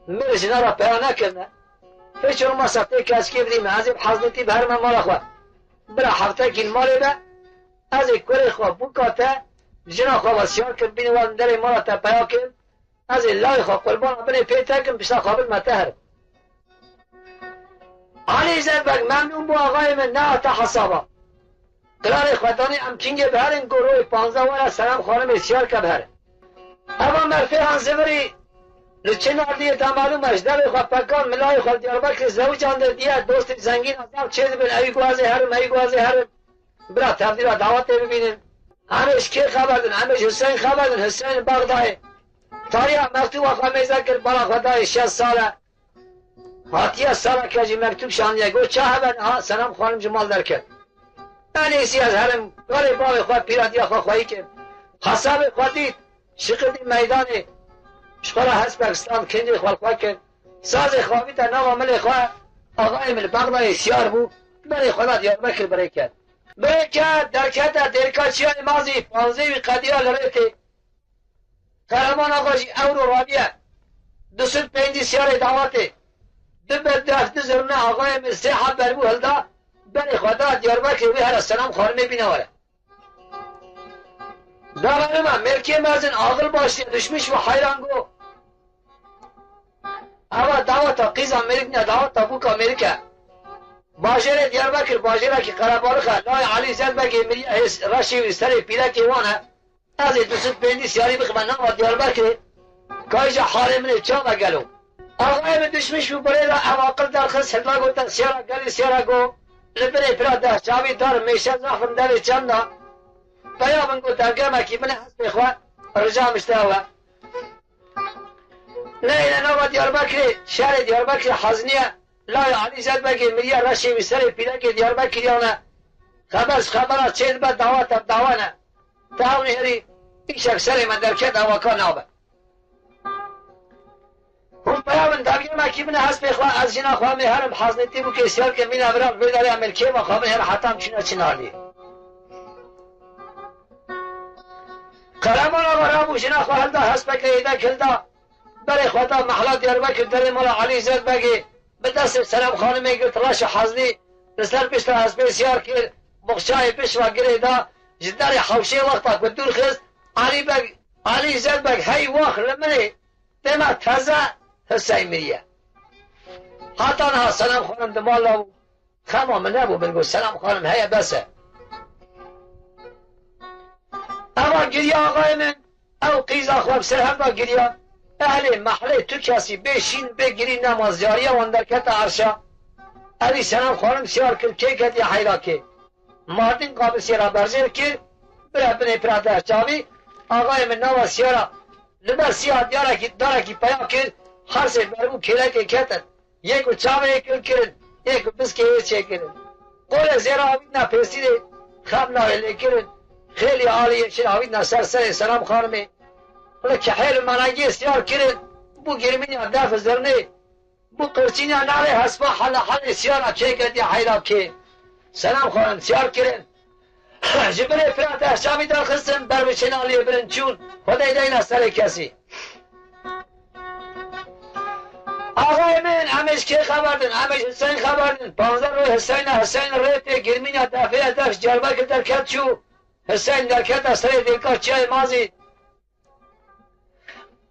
min jina re peya nekirine. Hiç olmazsa tê keskê bidî min, ez ê bi heznîtî biherime mala xwe. Bira heftekî li malê be, ez ê kurê xwe bûka te, jina xwe ve siyar kim, bînî wan derê mala te peya kim, ez ê lawê xwe qurbana binê pê te kim, pişta xwe bidime te herim. Alî Îzzet Beg memnûn bû, axayê min, nehate hesaba. Qirarê xwe danî, em kîngê biherin, got, royê panzdeh were Senem Xanimê siyar ke biherin. Eva merfêhan zivirî li Çinarliyê, te malûm e, ji devê xwe pekan, milayê xwe li Diyarbekirê zewicandê diye, dostê zengîn a zaf çêdibin, ewî got ez ê herim, ewî got ez ê herim. Bira tevdîra dawetê bibînin. Em ê ji kê xeber din? Em ê ji Huseyîn xeber din, Huseyîn Bexdayê. Tariha mektûba xwe mêze kir, bala xwe dayê şeş sal e. Hatiye sereke jî mektûb şandiye, got, ça hebe niha Senem Xanim ji mal derket. Enêsî ez herim, karê bavê xwe, pîratiya xwe xweyî kir. Hesabê xwe dît, şiqildî meydanê. Ji xwe re hespek stand, kincê xwe li xwe kir. Sazê xwe avîte nava milê xwe, axayê min li Bexdayê siyar bû, berê xwe da Diyarbekir birê ket. Birê ket, derkete dêrka Çiyayê Mazî, panzdeh wî qediya li rê tê. Qehreman Axa jî ewro rabiye. Du sed pêncî siyarê dawetê. Du bedef, du zirne axayê min sê heb berbû hilda, berê xwe da Diyarbekirê wê here Senem Xanimê bîne were. Daxilima mêrkê mezin axil baştiye, duşmiş bû heyran got. Eva daweta qîza mêrik ne, daweta bûka mêrik e. Bajêrê Diyarbekir, bajêrekî qerebalix e. Layê Elî Îzzet Begê miriye hês reşê wî serê pîrekê wan e. Ez ê du sed pêncî siyarî bixime nava Diyarbekirê. Kayca halê min ê çav e gelo? Axayê min duşmiş bû birê de, ev aqil derxist, hilda got, te siyara gelî siyara go. Li binê pira deh çavî dar mêşe zafin devê çanda. Peya min got, devgemekî bine hespê xwe, rica min ji te ew e. Neyne nava Diyarbekirê, şerê Diyarbekirê hezniye, layê Elî Îzzet Begê miriye, reşê wî serê pîrekê Diyarbekiriyan e. Xeber ji xebera çêdibe, daweta dawa ne. Te ew nêrî, îşek serê me derket, ewaka nabe. Hûn peya min, devgemekî bine hespê xwe, ez jina xwe em ê herim, heznîtî bûkê siyar ke mîna vira li vê derê em ê li kêfa xwe bin herin heta em çûne Çinarliyê. Qehreman Axa rabû, jina xwe hilda, hespeke yêdek hilda, berê xwe da mehla Diyarbekir, derê mala Elî Îzzet Begê, bi destê Senem Xanimê girt, reşa heznî li ser pişta hespê siyar kir, boxçayê pişt ve girê da, ji derê hewşê wexta ku dûr xist, Elî Beg, Elî Îzzet Beg hey wext li min ê, dema teze Hiseyn miriye. Heta niha Senem Xanim di mal de bû. Xema min nebû, min got, Selam xanim heye, bes e. Eva giriya axayê min, ew qîza xwe bi ser hev da giriya. Ehlê mehlê tu kesî bê şîn bê girî nema, ziyariya wan derkete erşa. Evî Selam xanim siyar kir, kê ketiye heyra kê. Mardin qabisê re berjêr kir, bire binê pira deh çavî, axayê min nava siyara li ber siya diyarekî darekî peya kir, hersê berbû kêlekê ketin. Yek û çavê yê kil kirin, yek û biskê yê çêkirin. Qolê zêra avîtna pêsîrê, xem navê lê kirin. Xêlî alî yeşil avîtna ser serê Selam Xanimê. Li kehêl û menegiyê siyar kirin, bû girmîniya def û zirnê, bû qirçîniya nalê hespa hela helê siyara kê ketiye heyra kê. Selam Xanim siyar kirin. Ji binê pira deh çavî derxistin, ber bi çêna lê birin çûn, Xwedê deyna serê kesî. Axayê min, em ê ji kê xeber din? Em ê ji Hiseyn xeber din. Panzdeh roj Hiseyn e, Hiseyn rê tê, girmîna defê ye, def ji Diyarbekir derket çû. Hiseyn derkete serê dêka çiyayê Mazî.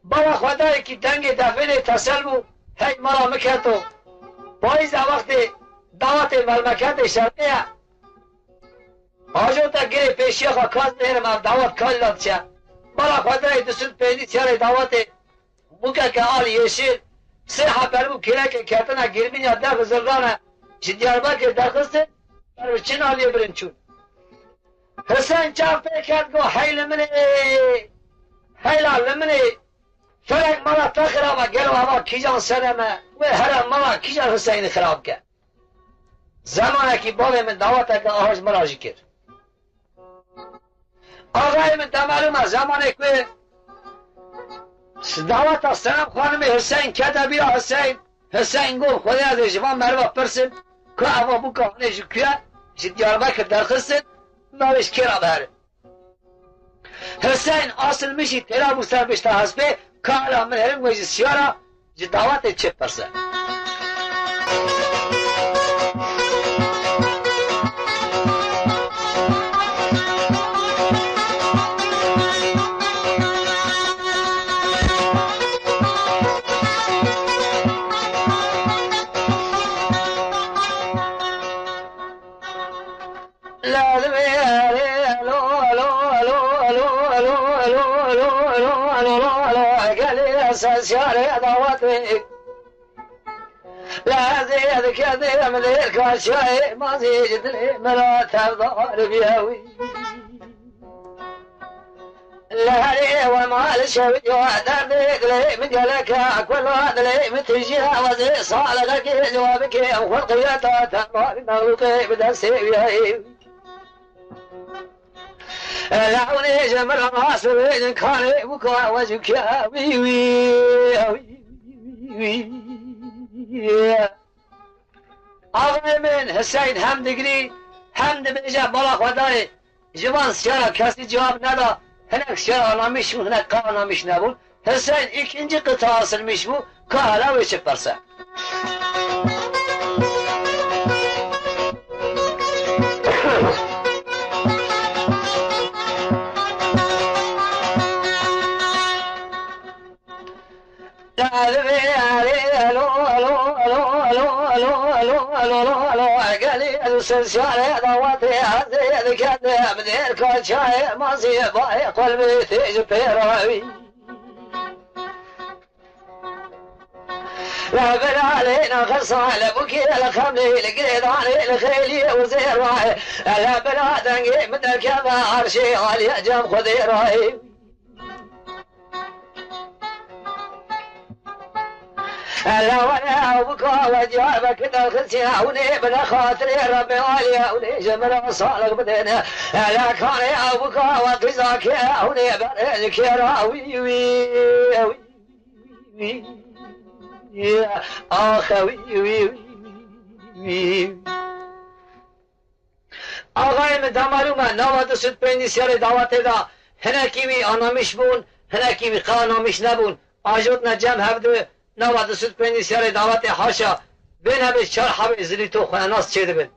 Bala xwe dayekî dengê defê lê tesel bû, hey mala min keto. Payîz e, wextê dawetê melmeketê şertê ye. Ajo te girê pêşiya xwe, ka ez bihêrim ev dawet kayla diçe. Bala xwe dayê du sed pêncî siyarê dawetê, bûkeke alî yeşil, sê heb berbû kêlekê ketine, girmîniya def û zirdan e, ji Diyarbekir derxistin, ber bi çêna lê birin çûn. Hiseyn çav pê ket, got, hey li min ê, heyla li min ê, felek mala te xirab e, gelo eva kîjan Senem e, wê here mala kîjan Hiseynî xirab ke? Zemanekî bavê min daweteke aha ji min re jî kir. Axayê min, te malûm e, zemanê ku daweta Senem Xanimê, Hiseyn kete bîra Hiseyn, Hiseyn got, Xwedê ez ê ji van meriva pirsim, ka eva bûka hûn ê ji ku ye, ji Diyarbekir derxistin, navê ji kê re biherin. Hiseyn, asil min jî têra bû ser pişta hespê, ka hela min herim wê ji Siyara, ji dawetê çi pirse. Gelê ser şarê dawetê. Lezê dikedim lê kaşayê mazê ji dilê min re tevdar bîye wî. Li herê we mal şewî we derdê dilê min gelek e, kula dilê min tijî e, wezê salixekê ji we bikê, ew xulqiyeta temamî mexlûqê bi destê wî ye. Lewlê ji min re nasibênin karê bûka we ji ku ye wî, wî, wî, wî. Axayê min Hiseyn hem digirî, hem dibêje, bala Xwedayê, ji van siyara kesî cewab neda, hinek siyara anamîş bûn, hinek qe anamîş nebûn. Hiseyn îkincî qita asilmîş bû, ka hela wê çi pirse. Gelê ser şarê dawetê ez ê diketim dêr kaçayê mazî bayê qulbê tê ji pêra wî. Li bilalê nexisa li bûkê li xemlê li girêdanê li xêliyê û zêrayê. Li bila dengê min derkeve arşê aliyê cem Xwedê rayê. Lewere ew bika we Diyarbekir derxisiye, ew nê bine xatirê Rebbê aliyê, ew nê ji min re salix bidêne. Lekanê ew bika we qîzakê, ew nê berê ji kêra wî, wî, wî, wî. Axe wî, wî, wî, wî. Axayê min, demalû me, nava du sed pêncî siyarê dawetê de hinekî wî anamîş bûn, hinekî wî qe anamîş nebûn. Ajotne cem hevdu, nava du sed pêncî siyarê dawetê haşa, bê nebê çar hebê zilîto xwenenas çêdibin.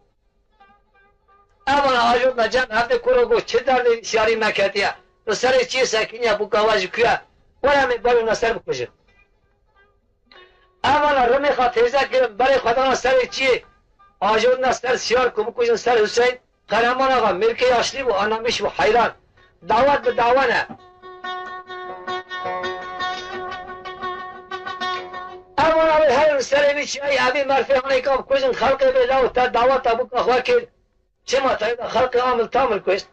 Evana ajotne cem hevdu, kuro got, çi derdê siyarî me ketiye? Li serê çiyê sekiniye, bûka we ji ku ye? Were em ê berûne ser bikujin. Evana rimêxa têze kirin, berê xwe dana serê çiyê. Ajotine ser siyar ku bikujin ser Huseyn. Qereman Axa, mêrkê yaşlî bû, anamîş bû, heyran. Dawet bi dawa ne. Evana wê herin serê vî çiyayî, evî merfê hanê ka bikujin, xelqê bê law te daweta bûka xwe kir. Çima te de xelqê amil tamil kuşt?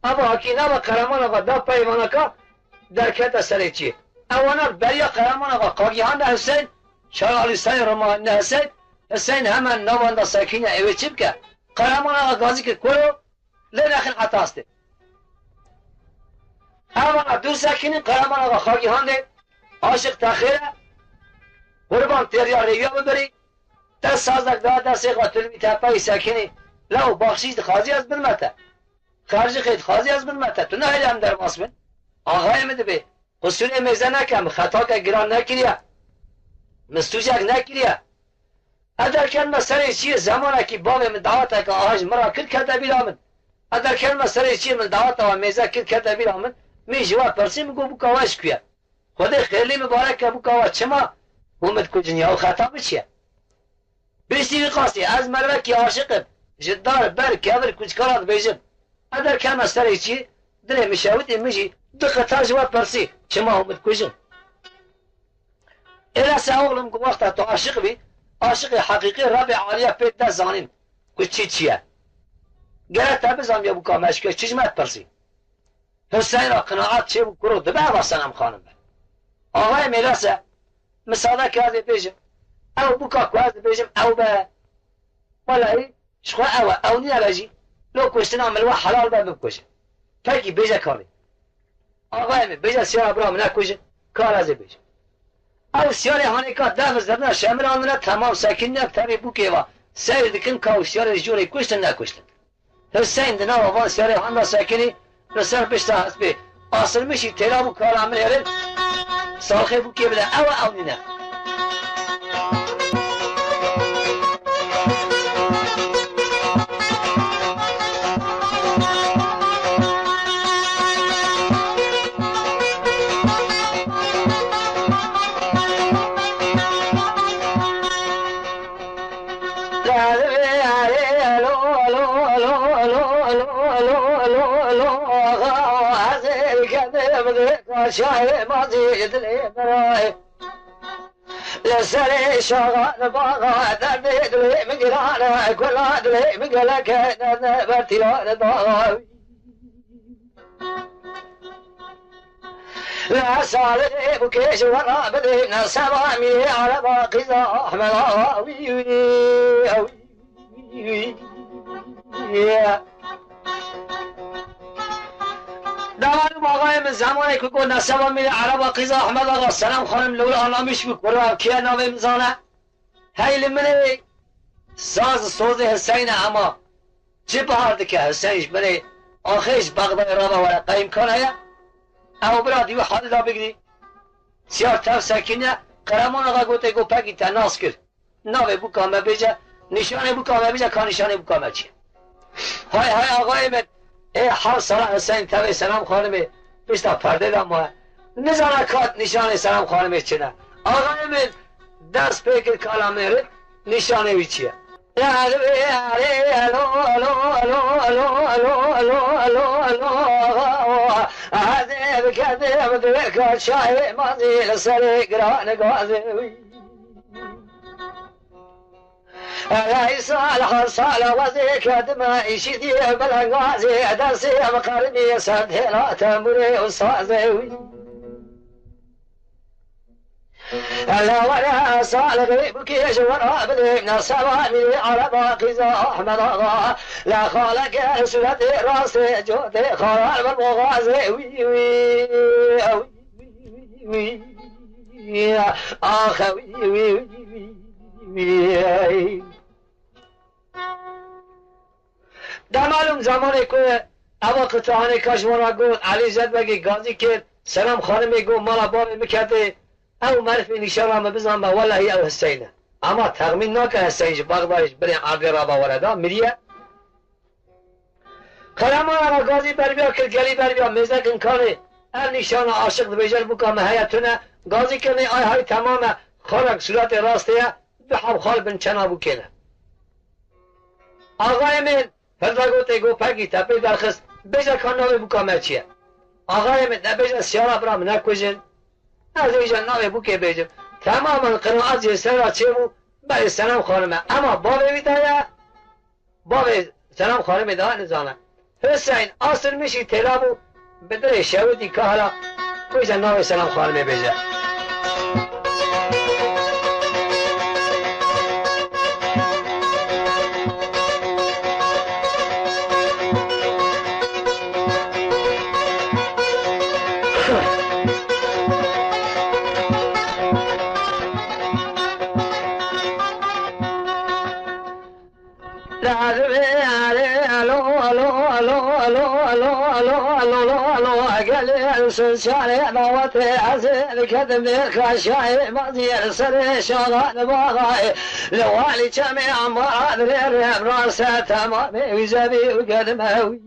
Eva hakî nava Qereman Axa da peyvaneka derkete serê çiyê. Ewana beriya Qereman Axa qagihanda Hüseyin, Şar Alî Sayê Roma ne Hüseyin, Hüseyin hemen navanda sekîne ewê çi bike? Qereman Axa gazî kir kuro, lê nexin heta astê. Ewana dûr sekînin, Qereman Axa xagihandê, aşiq te xêr e, qurban têriya rêwiya bibirî, Te sazek da destê xwe, tu li vî tepeyî sekinî. Lew baxşîş dixwazî ez bidime te. Xercixê dixwazî ez bidime te. Tu nehêlî em derbas bin. Axayê min dibê. Qusûrê mêze neke, min xetake giran nekiriye. Min sûcek nekiriye. Ez derketime serê çiyê, zemanekî bavê min daweteke aha ji min re kir kete bîra min. Ez derketime serê çiyê, min daweta we mêze kir kete bîra min. Min ji we pirsî, min got bûka we ji ku ye? Xwedê xêrlî mibarek ke bûka we çima hûn min dikujin ya, ew xeta min çi ye? Piştî vî qasî ez merivekî aşiq im. Ji dar, ber, kevir, kuçkara dibêjim. Ez derketime serê çiyê, dilê min şewitî, min jî du qita ji we pirsî, çima hûn min dikujin? Êlese oxlim, ku wexta tu aşiq bî, aşiqê heqîqî Rebê Aliyê pê dide zanîn ku çi çi ye. Gere te bizanibe bûka me ji ku ye, çi ji me dipirsî? Huseyn re qinaet çêbû, kuro dibe eva Senem Xanim be. Axayê Mêlase, misade ke ez ê bêjim, ew bûka ku ez dibêjim ew be. Welehî, ji xwe ew e, ew nîne be jî. Lo kuştina min we helal be, min bikuje. Pekî bêje karê. Axayê min, bêje siyara bira min nekuje, kar ez ê bêjim. Ew siyarê hanêka dev zirna şemir anine, temam sekinine, tevê bûkê ve seyr dikin ka ew siyarê ji corê kuştin nekuştin. Hiseyn di nava van siyarê handa sekinî, li ser pişta hespê asirmişî têla bû, kala min herin salxê bûkê bide. Ew e, ew nîne. Şahê mazî dilê min e. Li serê şaxan baxa derdê dilê min giran e, gula dilê min gelek e, derde ber tîlan daxa wî. Li salê bûkê ji we re bidê, ne seba mîrê ereba qîza Ahmed Axa wî, wî, wî, wî. Devarim axayê min, zemanê ku got neseba mîrê ereba qîza Ahmed Axa, Selam Xanim li wir anamîş bû, kura kî ye, navê min zane? Hey li min ê, saz sozê Hiseyn e, ema çi bihar dike Hiseyn ji min ê, axê ji Bexdayê rava were, qey îmkan heye? Ew bira dî wî halî da bigirî. Siyar tev sekiniye, Qereman Axa gotê, got pekî te nas kir. Navê bûka me bêje, nîşanê bûka me bêje, ka nîşanê bûka me çi ye? Hay hay axayê min, ê heft sala Hiseyn tevê Selam Xanimê pişta perdê de maye. Nizane ka nîşanê Selam Xanimê çi ne. Axayê min dest pê kir kala mêrin, nîşanê wî çi ye? Ez ê biketim dê ka çayê mazî li serê giran gazê wî. Ey sal her sal wezê kedime îşî diye belengazê, destê em qeribî ser têla tembûrê û sazê wî. Ela were salixê bûkê ji we re bidê, ne seba mîrê ereba qîza Ahmed Axa. Le xaleke sûretê rastê cotê xarar bin boxazê wî, wî, wî, wî, axe wî, wî, wî, wî. Demalûm zemanê ku eva qitahanê ka ji wan re got, Elî Zedbegê gazî kir, Selam Xanimê got, mala bavê min ketê, ew merifê nîşana min bizan be, welahî ew Hiseyn e. Ema texmîn nake Hiseyn ji Bexdayê ji binê erdê rava were da, miriye. Qelemana re gazî berbiya kir, gelî berbiya mêzekin kanê, ev nîşana aşiq dibêje li bûka me heye tune, gazî kirinê ay hay temam e, xalek sûretê rastê ye, du heb xal bin çena bûkê ne. Axayê min hilda gotê, got pekî te pê derxist, bêje ka navê bûka me çi ye? Axayê min, te bêje Siyara bira min nekujin. Ez ê îja navê bûkê bêjim. Temamen qiraet jê ser re çêbû, berê Selam Xanim e. Ema bavê wî daye, bavê Selam Xanimê daye nizane. Hiseyn asirmişî têla bû, bi dilê şewitî kahra, bêje navê Selam Xanimê bêje. Gelin sesçarê dawetê ez ê diketim dêr kaşayê maziyê serê şaxan baxayê. Li walî çemê ambara dirê rêbran ser temamê wî zevî û gedime wî.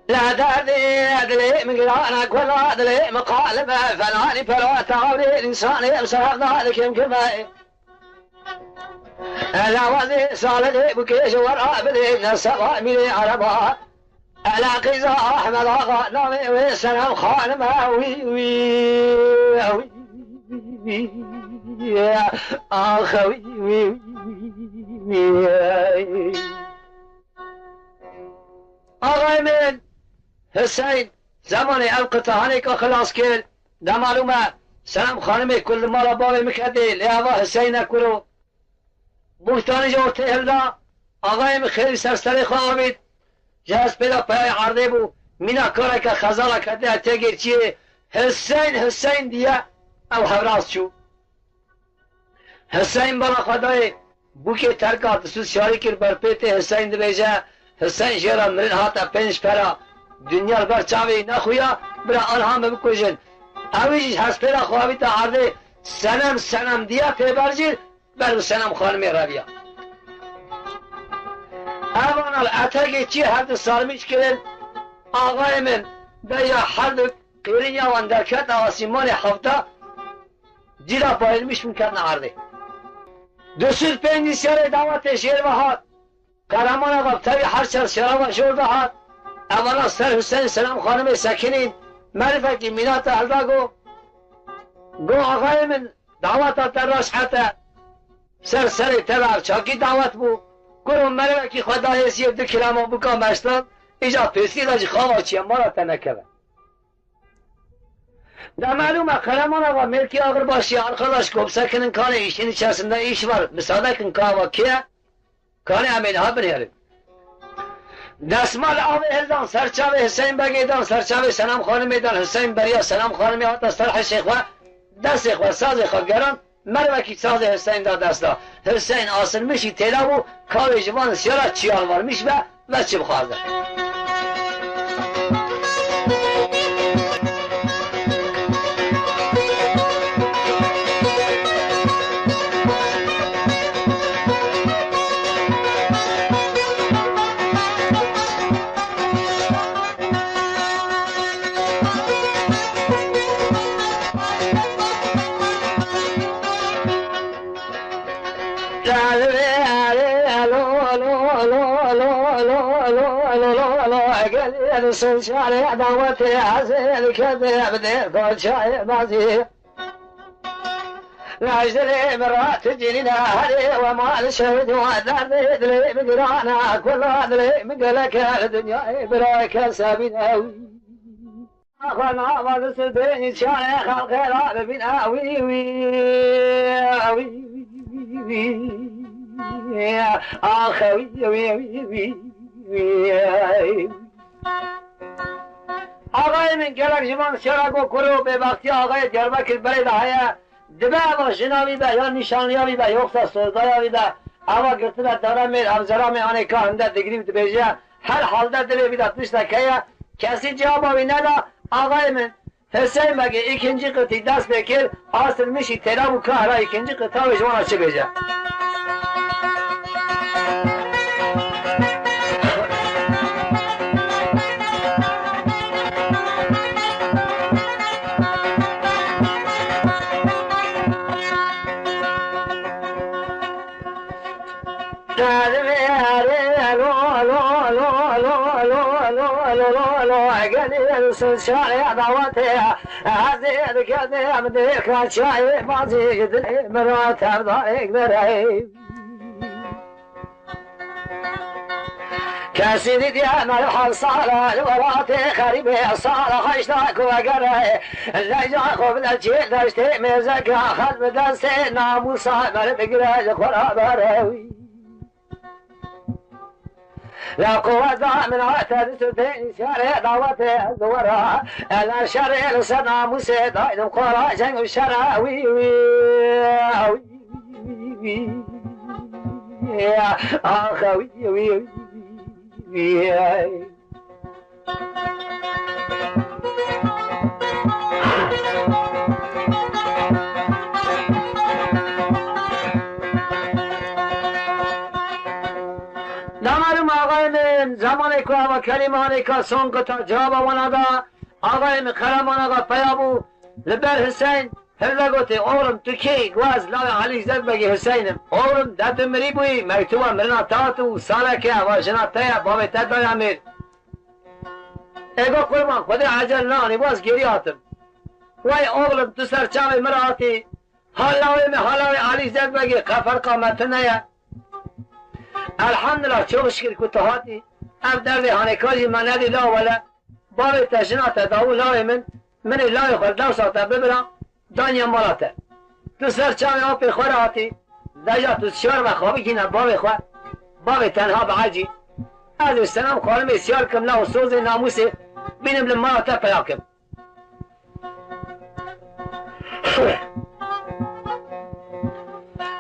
La derdê dilê min girana, kula dilê min qalime, felanî pera tawrê însanê em serhevda dikim kime. Ela wezê salê bûkê ji we re bidê, ne seba mîrê ereba. Ela qîza Ahmed Axa, navê wê Senem Xanim e, wî, wî, wî, wî, ax, wî, wî, wî, wî. Axayê min Hiseyn, zemanê ev qitahanê ka xilas kir, dema lûme Senem Xanimê ku li mala bavê min ketê, lê eva Hiseyn e kuro. Buhtanê ji ortê hilda, axayê min xêrî ser serê xwe avît, ji hespê de peyayê erdê bû, mîna kareke xezala ketiye têgêrçiyê, Hiseyn, Hiseyn diye, ew hevraz çû. Hiseyn bala xwe dayê bûkê terka, distû siyarî kir ber pêtê. Hiseyn dibêje, Hiseyn jê re mirin hate pênc pera, dinya li ber çavê wî nexuya, bira anha min bikujin. Ewî jî hespêra xwe avîta erdê, Senem, Senem diye pê ber jî, ber bi Senem Xanimê reviya. Evana li etekê çi her du sarmîş kirin, axayê min, beja her du qêrînya wan derkete asîmanê hefta, cî de payilmiş bûn ketine erdê. Du sed pêncî serê dawetê jêr ve hat. Qehreman Axa bi tevî her çar şerava jor de hat. Evana ser Huseyîn Selam Xanimê sekinîn. Merivekî mîna te hilda go, go axayê min, daweta te raşhete. Ser serê te ve ev çakî dawet bû. Kuro merivekî xwe da hêsiyê du kilama bûka meştan. Îca pêsiyê de jî xava çiye mala te nekeve. De melûm e, Qehreman Axa, mêrkî axir başî, arkadaş, kom sekinin kanê, işin içerisinde iş var. Misade kin, ka ava kê ye? Kanê em ê niha binêrin. Desmal avê hildan ser çavê Hiseyn Begê dan, ser çavê Senem Xanimê dan, Hiseyn beriya Senem Xanimê hata ser hişê xwe, destê xwe, sazê xwe geran, mervekî sazê Hiseyn da dest da. Hiseyn asilmişî têla bû, kawê ji van siyara çiyar varmiş be, ve çi bixwaze. Gelin sicare dawetê ezê dikete bi dê koçayê bazî. Laj dilê min rahat cilîne herê we mal şehid we derdê dilê min girane kula dilê min gelek her dinyayê bira kese bîne wî. Xwe nava li sibê çare xelqê ra bibîn, a wî, wî, a wî, wî, wî, axe wî, wî, wî, wî, wî. Axayê min gelek ji van siyara ku kuro bêbextiya axayê Diyarbekir berê de heye. Dibe eva jina wî be, ya nîşanliya wî be, yoksa sozdaya wî be, eva girtine dara mêr, ev zera mêr anê ka hinde digirî û dibêje, her halde dilê wî de tiştek heye, kesî cewaba wî neda, axayê min, Hüseyin Begê îkincî qitî dest pê kir, asilmişî têra bû ka hera îkincî qita wê ji wana çi bêje. Gelin sicare dawetê ezê dikete em dê kaçayê bazî dilê min ra tevdarek derey. Kesî dîtiye me li heft sala li welatê xerîbê sala heşta ku vegere. Leyla xwe bide çê deştê mêzeke xel bi destê namûsa me li bigire ji xwe ra bere wî. La quweta min hate dîsûtê şerê dawetê ez wera. Ela şerê li ser namûsê daydim xwe ra ceng û şera wî wî. Axa wî, wî, wî. Damarım axayê min, zamanê ku ava kelîmanê ka son kuta cevaba wana da, axayê min Qehreman Axa peya bû, li ber Hiseyn, Hilde gotê, oğlum, tu kê yî? Go ez lawê Elî Zedbegê Hüseyin im. Oğlum, de tu mirî bûyî, mektuba mirina te hat û saleke eva jina te ye, bavê te daye mêr. Ê go qurban, Xwedê ecel neanî, bo ez gêrî hatim. Wey oğlum, tu ser çavê min re hatî. Ha lawê min, ha lawê Elî Zedbegê, qe ferqa me tune ye. Elhamdulillah, çok şükür ku tu hatî. Ev derdê hanê ka jî me nedî la wele. Bavê te jina te da û lawê min, min ê lawê xwe li dewsa te bibira, daniye mala te. Tu ser çavê apê xwe re hatî, deja tu şer ve xwe bigîne bavê xwe, bavê tenha bi ecî. Ez ê Senem Xanimê siyar kim, la û sozê namûsê bînim li mala te peya kim.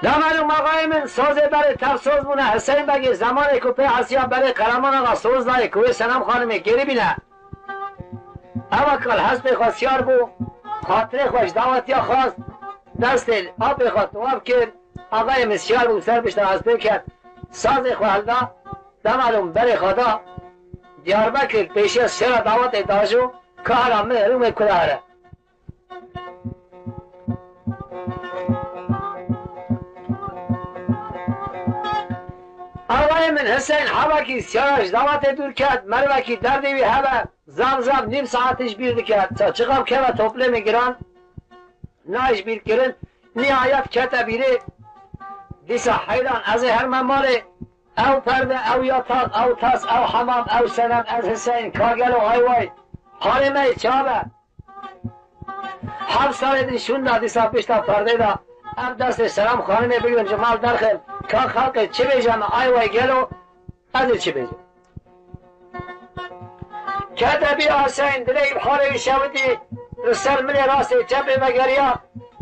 Demelûm axayê min, sazê berê tev soz bûne. Hiseyn Begê zemanê ku pê hesiya berê Qereman Axa soz dayê ku wê Senem Xanimê gêrî bîne. Ewa kal hespê xwe siyar bû, xatirê xwe ji dawetiya xwest, destê apê xwe tuwaf kir, axayê min siyar bû ser pişta hespê ket, sazê xwe hilda, demelûm berê xwe da, Diyarbekir pêşiya sera dawetê dajo, ka hera min rûmê kula here. Axayê min Hiseyn hebekî siyara ji dawetê dûr ket, merivekî derdê wî hebe, zam zam nîv saetî ji bîr dike, ça çiqab keve toplemê giran, nayê ji bîr kirin, nihayet kete bîrê, dîsa heyran ez ê herme malê, ew perde, ew yatak, ew tas, ew hemam, ew Senem, ez Hiseyn, ka gelo ay way, halê me yê çav e. Heft salê din şûnda dîsa pişta perdê de ev destê Selam Xanimê bigrin ji mal derxin, ka xelkê çi bêje me ay way gelo, ez ê çi bêjim. Kete bîra Hüseyin dilê îbharê wî şewitî li ser milê rastê çepê vegeriya,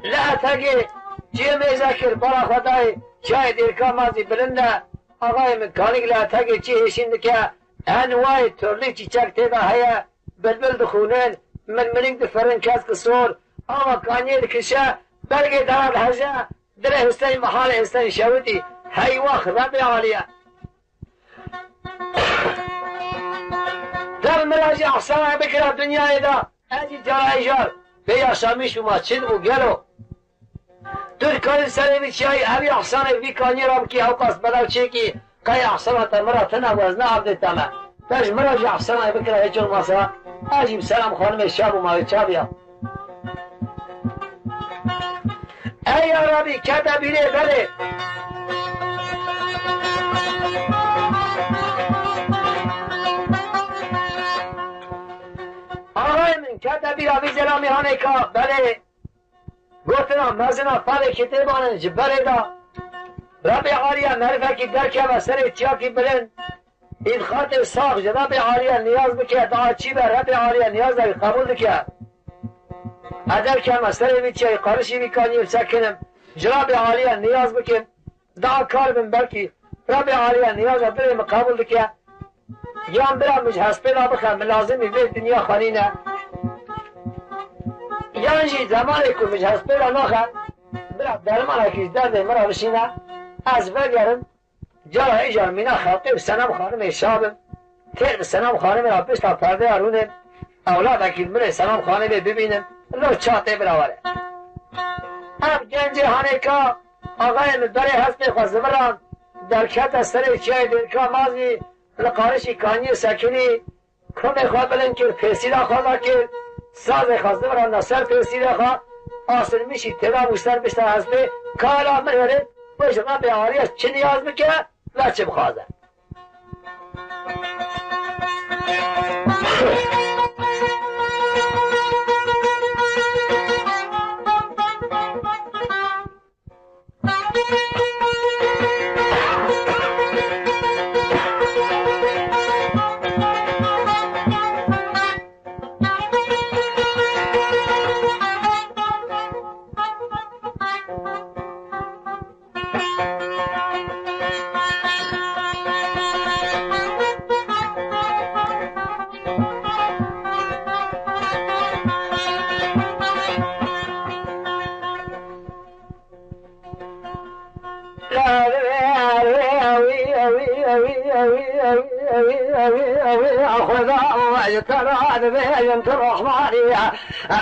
li etegê ciyê mêze kir, bara xwe dayê çiyayê dêrka mazî bilind e, axayê min kanik li etegê çi hêşîn dike, en wayê torlî çîçek tê de heye, bilbil dixûnin, milmilîk difirin, kesk sor, ava kaniyê dikişe, belgê dara diheje, dilê Hüseyin, mihalê Hüseyin şewitî, hey wax, Rebê Alî ye. Dev min re jî ehsana bikira dinyayê de, ez jî cara îcar bê yaşamîş bûma, çi dibû gelo? Tu dikarî serê vî çiyayî evî ehsanê vî kaniyê re bikî hewqas belav çêkî, qey ehsana te min re tune bû, ez ne evdê te me. Te ji min re jî ehsanê bikira hiç olmasa, ez jî bi Selam Xanimê şa bûma wê çaviya. Ey ya Rabî, kete bîrê belê. Axayê min, kete bîra vî zelamî hanê ka belê. Gotina mezina felê kitêbanin ji berê de. Rebê Alî ye merivekî derkeve serê çiyakî bilind. Îd xatê sax ji Rebê Alî ye niyaz bike, daha çî be Rebê Alî ye niyaz de qebûl dike. Ez derkeme serê vî çiyayî qarişî vî kaniyê sekinim. Ji Rebê Alî ye niyaz bikim. Daha kar bin belkî Rebê Alî ye niyaza dilê min qebûl dike. Yan bira min ji hespê re bixe, min lazimî vê dinya xwe nîne. Yan jî zemanê ku min ji hespê re naxe, bira dermanekî ji derdê min re bişîne, ez vegerim, cara îcar mîna xelkê bi Senem Xanimê şa bim, têr bi Senem Xanimê re pişta perdeya rûnê, ewladekî li min ê Senem Xanimê bibînim, lo ça tê bira were. Ev gencê hanêka, axayê min berê hespê xwe ziviran, derkete serê çiyayê Dêrka Mazî, li qarişî kaniyê sekinî, komê xwe bilind kir, pêsîra xwe vekir, sazê xwe ziviranda ser pêsîrê xwe, asilmîşî têda bû ser pişta hespê, kala min herê, wê ji Rebê Alî ye çi niyaz bike, ve çi bixwaze. Xweda ji te re dibêjim tu Rehmanî ye.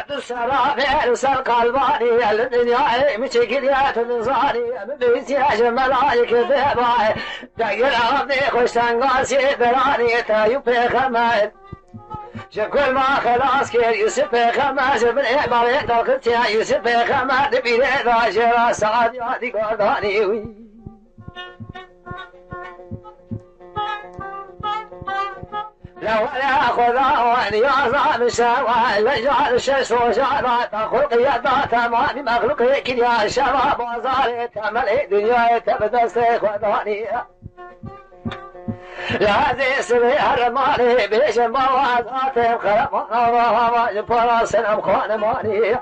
Tu serafê li ser kalbanî ye, li dinyayê min çi kiriye tu dizanî ye. Min bihîstiye ji melayekê bêbayê, te gir avdê xweştengasê beranî ye, te yû pêxemer ji kulma xelas kir. Yûsif pêxemer ji binê balê derxist ye. Yûsif pêxemer di bîrê de jê re Seadiya dîgar danî wî. Lewere Xweda niyaza min şewa, leca li şeş roja da te xulqiye da temanî mexlûqê kiriya şeva bazarê temelê dinyayê te bi destê xwe danî. Lazê sibê her malê bêjin bawa zatê xereman hava hava ji para Senem Xanimanî.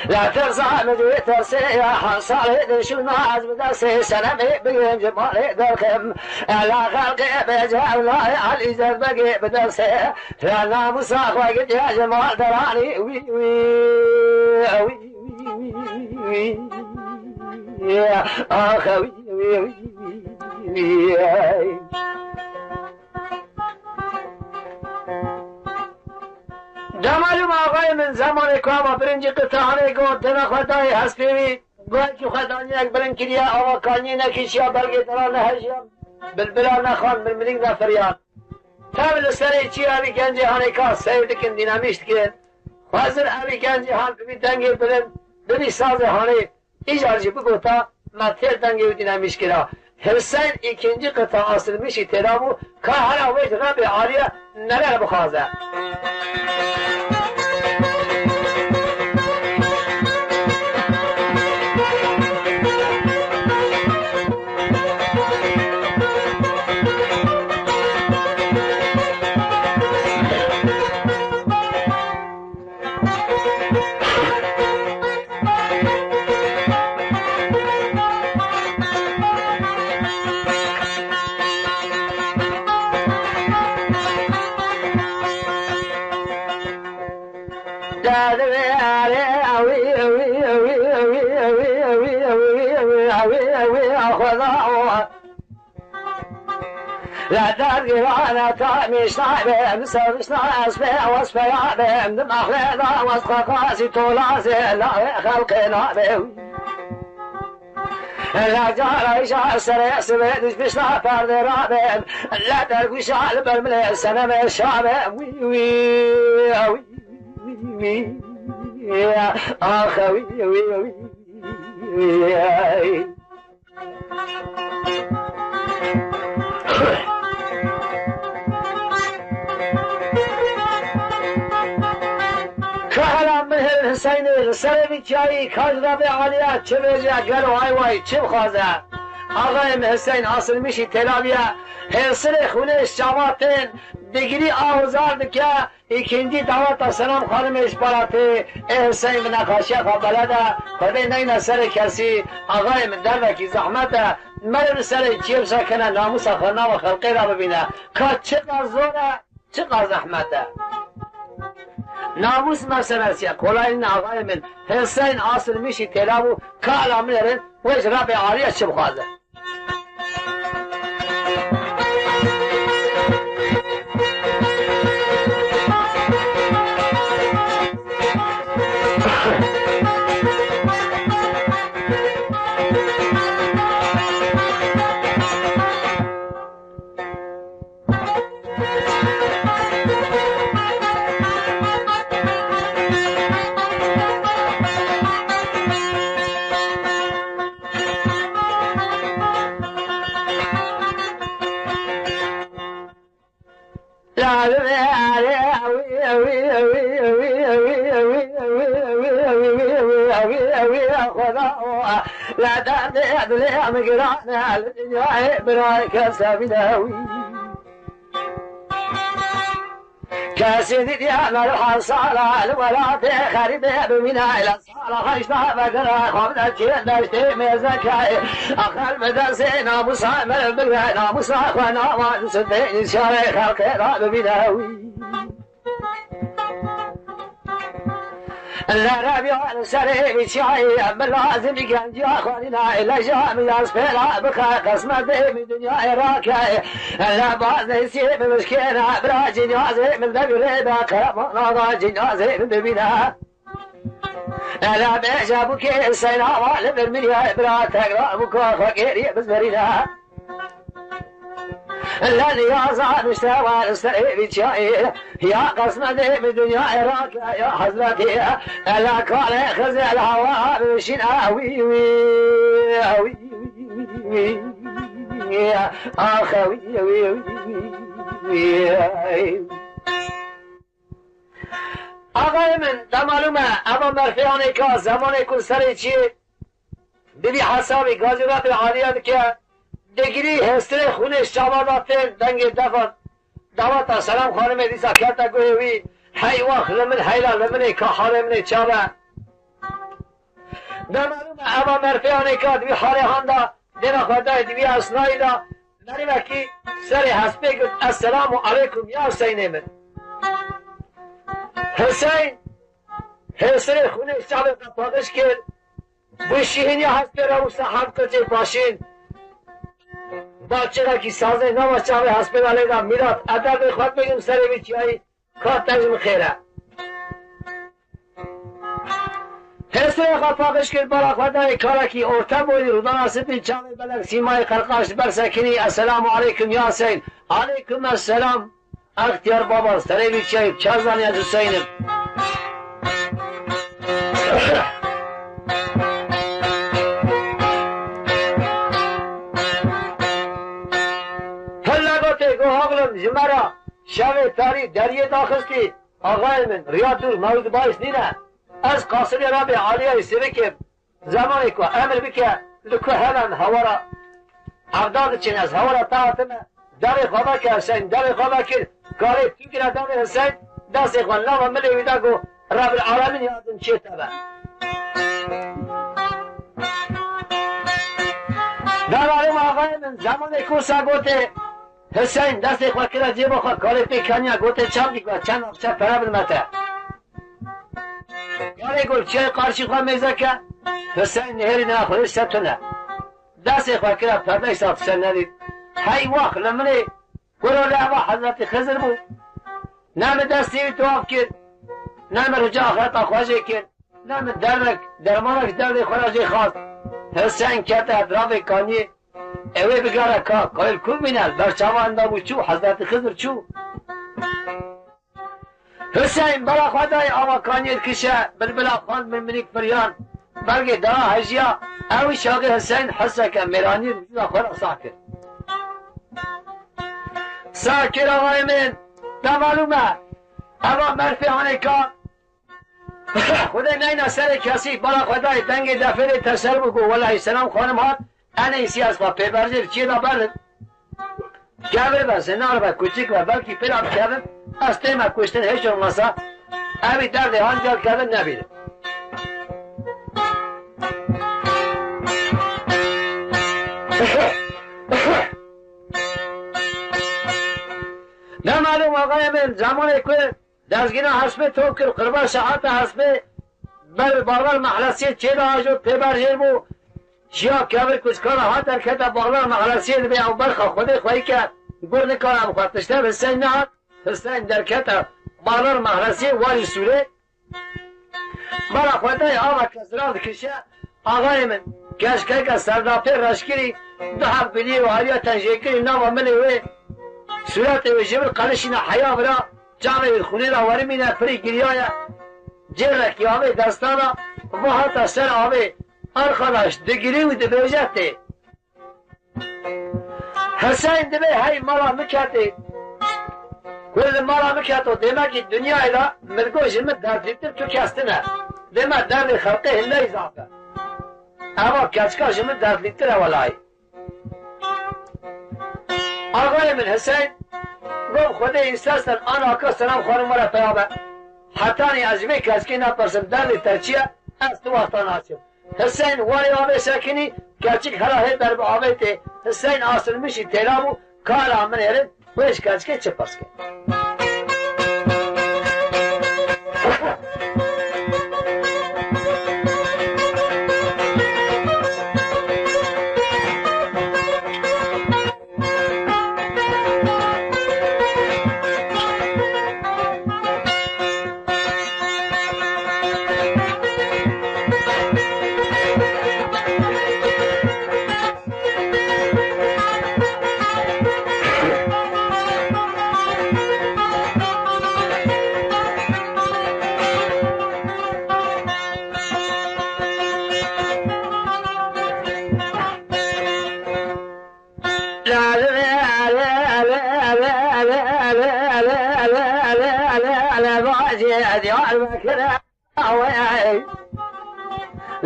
La tersa min jê tersê ya, hemsalê dişûna ez bi destê senemê bigim ji malê derxim. Ela xelqê bêce evlayê Elî Zerbegê bi destê. La namûsa xwe gidiya ji mal deranî wî, wî, wî, wî, wî, wî. Axe wî, wî, wî, wî. Demalûm axayê min, zemanê ku eva birincî qitahanê got, dina xwe dayê hespê wî, goyekî xwe daniyek bilind kiriye, ava kaniyê nekişiya, belgê dira nehejiya, bilbila nexan, milmilîk nefiriyan. Tev li serê çi evî gencê hanê ka seyr dikin, dînamîş dikin. Xwezir evî gencê han bibî dengê bilind, bibî sazê hanê. Îcar jî bigota, me têr dengê wî dînamîş kira. Hiseyn îkincî qita asilmişî têra bû, ka hera wê ji Rebê Alî ye nere bixwaze. La dergirane ta mişnabe, misevişna ez be, wez peyabe, dim ahle da, wez kakasi tolase, la xelqe nabe. La cara îşa sere sibe, diş bişna perde rabe, la derguşa li ber mile seneme şabe, wi, wi, wi, wi, wi, axe, wi, wi, wi, wi. Ka hela min hêr Hiseynê li serê vî çiyayî, ka ji Rebê Alî ye çi bêje, gelo ay way çi bixwaze. Axayê min Hiseyn asilmişî têlavî ye, hêrsirê xûnê ji çava tên, digirî a hozar dike, Îkincî daweta Selam Xanimê ji Paratê, ê Hiseyn bi nexaşiya xwe beled e, Xwedê neyne serê kesî, axayê min dervekî zehmet e, meriv li serê çiyê bisekine, namûsa xwe nava xelkê re bibîne. Ka çiqas zor e, çiqas zehmet e. Namûs meselesi ye, kolayî nîne axayê min, Hiseyn asilmişî têla bû, ka ala min êrin, wê ji Rebê Alî ye çi bixwaze. Kesî dîtiye me li hesala li welatê xerîbê bimîne, li sala heşta vegere xwe bide çê deştê mêzekê. Axel bi destê namûsa meriv bigre, namûsa xwe nava sindê nîşanê xelkê re bibîne wî. Li Rebiya li serê vî çiyayê, min lazim î genciya xwe nîne, leja min ya spêra bixe, qismetê min dinyayê rake. Li bazdê sê min mişkêne, bira cinyazê min degirê be, qerebana da cinyazê min dibîne. Li bêje bûkê Huseyna wa li vir min ye, bira tekrar bûka xwe kêrî bizverîne. Lê niyaza nişte war serê vî çiyayê, ya qismetê min dinyayê rake ya hezretî. Ela kalê Xizir hewa bişîne wî, wî, wî, wî, wî, axe wî, wî, wî, wî. Axayê min, de malûm e, eva merfeyanê ka zemanê ku serê çiyê bi vî hesabî gazî Rebê Alî ye dike, digirî hêstirê xûnê ji çava da tên, dengê defa daweta Selam Xanimê dîsa kete guhê wî, hey wax li min heyla li min ê ka halê min ê çav e. De malûm e, eva merfeyanê ka di wî halê han da, dêna xwe dayê di wî esnayî da, merivekî serê hespê girt, "Esselamu aleykum ya Hüseyinê min." Hüseyin hêsirê xûnê çavê xwe paqij kir, bû şîhîniya hespê re wisa heft qirçê paşîn. Balçirekî sazê nava çavê hespê de lê da, "Mîrat, ez derdê xwe bêjim serê vî çiyayî, ka te ji min xêr e." Hêsirê xwe paqij kir, bala xwe dayê karekî orte boyî, rûdana spî, çavê belek, sîmayê qerqaş, ber sekinî, "Esselamu aleykum ya Hüseyin." "Aleykum esselam, extiyar baba, serê vî çiyayî, çi zanî ez Hüseyin im?" Hille gotê, go, "Oxlim, ji me re şevê tarî deriyê daxistî, axayê min, riya dûr mewd bayis nîne. Ez qasidê Rebê Aliyê Sêvikê, zemanê ku emir bike, li ku hebe em hewara evda diçin, ez hewara te hatime, devê xwe veke Hüseyin, devê xwe vekir, karê tu gire devê Hüseyin, destê xwe nava milê wî de, go, Rebil Alemîn yardim çê te be." Devalê axayê min, zemanê ku wisa gotê, Hüseyin destê xwe kire cêba xwe, karê pê keniya, gotê, "Çavkî ku çend navçe pere bin me te." Karê got, "Çiyê qarşî xwe mêze ke." Hüseyin nihêrî nexwe, "Hişte tune." Destê xwe kire perdeysa, tişte nedît. Hey wax, li min ê, kuro li eva Hezretî Xizir bû. Ne min destê wî tuhaf kir, ne min rica axireta xwe jê kir, ne min derdek, dermanek derdê xwe re jê xwest. Hüseyin kete etrafê kaniyê, ewê bigere ka, kayil ku bîne, li ber çavan de bû çû, Hezretî Xizir çû. Hüseyin bela xwe dayê ava kaniyê dikişe, bilbila xwend min minîk firyan, belgê dara hejiya, ew îşaxê Hüseyin heseke mêranî rûcûna xwe re sah kir. Sah kir axayê min, te malûm e, eva merfê hanê ka, Xwedê neyna serê kesî, bala xwe dayê dengê defêrê teser bû, got, "Welahî Selam xanim hat, enê îsî ez xwe pêberzêr çiyê da berin." Kevir be, zinar be, kuçik be, belkî pêra bikevim, ez tême kuştin, hiç olmasa evî derdê han car kevin nebînim. Ne malûm axayê min, zemanê ku dezgîna hespê top kir, qirba saeta hespê ber Baxlar Mehlesiyê çê de ajo pêber jêr bû. Çiya kevir kuçkana hat derkete Baxlar Mehlesiyê, dibê ew berxa Xwedê xweyî ke gur nikare bixwe tişte, Hüseyin nehat. Hüseyin derkete Baxlar Mehlesiyê warî sûrê. Bala xwe dayê ava ke zirav dikişe, axayê min, keçkeke serdapê reşkirî, du heb guliyê û aliyê tenjêkirî nava milê wê, sûretê wê ji vir qelişîne heya vira, çavê wê xûnê re werimîne, pirî giriyaye. Cêrekî avê destana, va hate ser avê, "Arkadaş, digirî û dibêje tê." Hüseyin dibê hey mala min ketê. Ku li mala min keto, dêmekî dinyayê de min got ji min derdlîtir tu kes tine. Dême derdê xelqê hinde îzaf e. Eva keçika ji min derdlîtir e welayî. Axayê min Hüseyin got, "Xwedê îstesten ana ka selam xwarin were peya be. Hetanî ez ji vê keçikê nepirsim derdê te çi ye, ez tu wexta naçim." Hüseyin warê avê sekinî, keçik hela hê ber bi avê tê. Hüseyin asilmişî têla bû, kara min hêrin, wê ji keçikê çi pirs kir?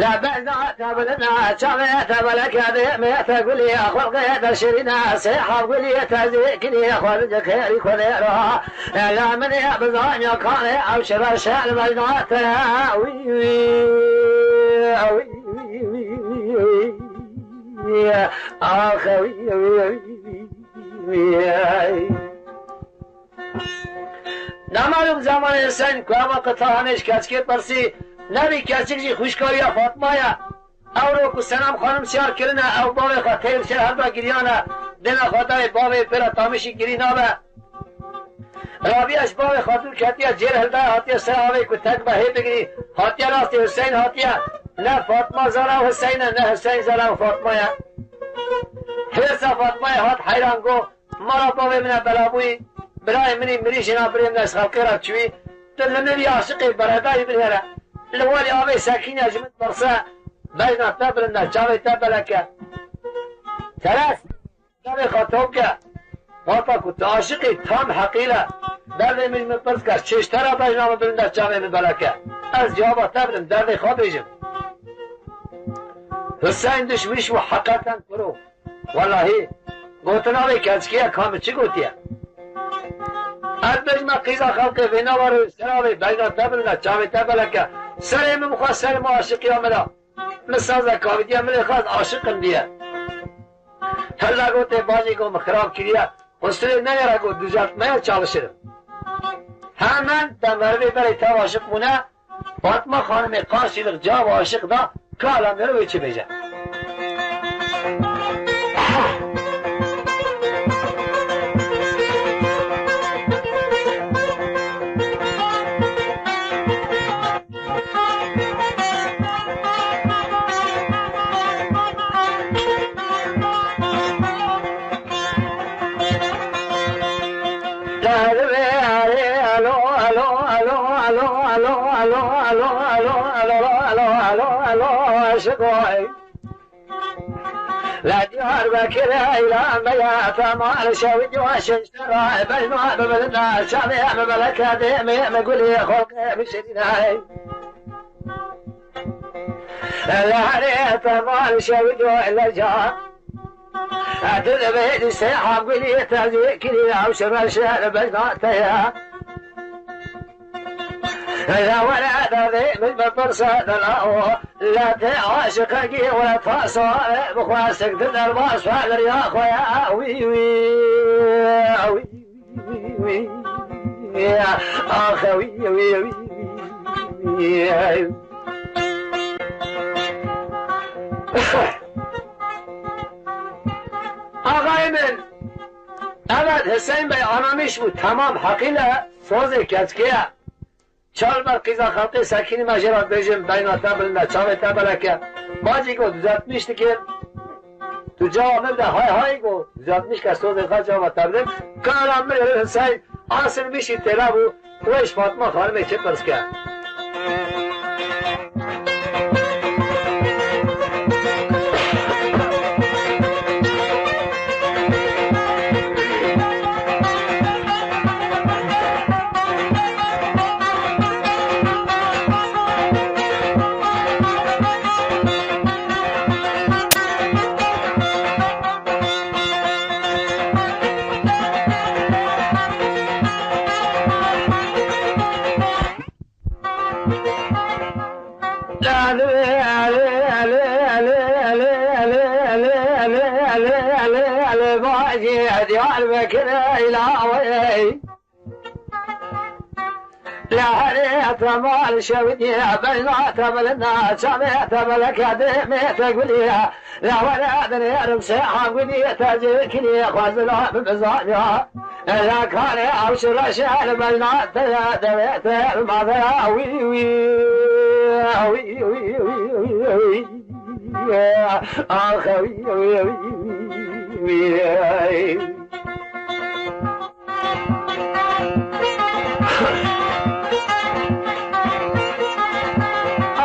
لە بەزدا تەبلنا چاوێ تەبەلەکە دێمێتە گولی خەڵقێتە شیرینە سێ حەب گولی تەزیکنی خۆرج خێری خۆێرا لە منێ بزانیا کاڵێ ئەو شرە شەر بەزداتە وی وی Ax, wî, wî, wî, wî. Nemalûm zemanê Huseyîn ku eva qita hanê ji keçikê pirsî, nebî keçik jî xwişka wî ya Fatma ye. Ewro ku Senem xanim şiyar kirine, ew bavê xwe teyr ser herda giriyane, dêna xwe dayê bavê pê re tamîşî girî nabe. Rabiya ji bavê xwe dûr ketiye, cêr hildaye hatiye ser avê ku tek be hê bigirî, hatiye rastê Huseyîn hatiye, ne Fatma zana Huseyîn e, ne Huseyîn zana Fatma ye. Hêrsa Fatmayê hat heyran got, mala bavê min e bela bûyî, birayê min î mirî jina birê min e ji xelqê re çûyî, tu li min vî aşiqê beredayî binêre. Li warî avê sekîne ji min birse, bejna te bilind e, çavê te belek e. Teres, çavê xwe tok e. Hata ku tu aşiqî tam heqîl e. Derdê min ji min pirs ke, çêj te re bejna min bilind e, çavê min belek e. Ez cewaba te bidim, derdê xwe bêjim. Huseyîn dişmiş bû heqeten kuro. Welahî, gotina vê keçikê ya ka min çi gotiye? Ez bêjime qîza xelkê vê nava rê ser avê bejna te bilind e, çavê te belek e. Serê min bixwe ser min aşiqiya min e. Min saze kavitiye, min lê xwest aşiqim diye. Hilla gotê bacê got min xirab kiriye. Qusurê negere got düzeltmeye çalışırım. Hemen te merivê berê tev aşiq bûne, Fatma Xanimê qarşîlik cevaba aşiq da, kala merivê çi bêje. Şikoy. لە دیار بەکرێ ئەیران بەیە تەمال شەوی دیواشن شەڕای بەژنوە ببردە چاوێ مەبەلەکە دێمێ مەگولی خۆڵقێ بشرینای لە هەرێ تەمال شەوی دۆ لە جا ئەتر دەبێ دیسێ حاگولی تەزی کری ئەو شەڕە شەر بەژناتەیە لە وەرە دەبێ من بەپرسە دەلاوە لە تێ عاشقەگی وە تا سوارێ بخواستێک دەرباز لەریا خۆیان وی وی وی وی ئاخە وی وی وی وی ئاغای من ئەمەد حسین بەی ئانامیش بوو تەمام حەقیلە سۆزێک کەچکەیە چال ber qîza xelqê sekînî me jê re dibêjin beyna te bilind e, çavê te belek e. Bacî got, düzeltmiş dikim. Tu cevap min bide, hay hay got, düzeltmiş ke sozê xwe cevaba te bidim. Kara min ê Huseyîn, asil mişî têra bû, wê ji Fatma Xanimê çi pirs ke. Diyarbekir Eyla. لە هەرێ تەمال شەودیە بەینا تەبلنا چاوێ تەبلەکە دێمێ تەگولیە لە وەرە دنێرم سێ هاگولی تەجێ کلی خوازلا ببزانیا لە کارێ ئەو شڕەشە لە بەینا تەیە دەوێتە مادەیا وی وی وی وی وی وی وی ئاخە وی وی وی وی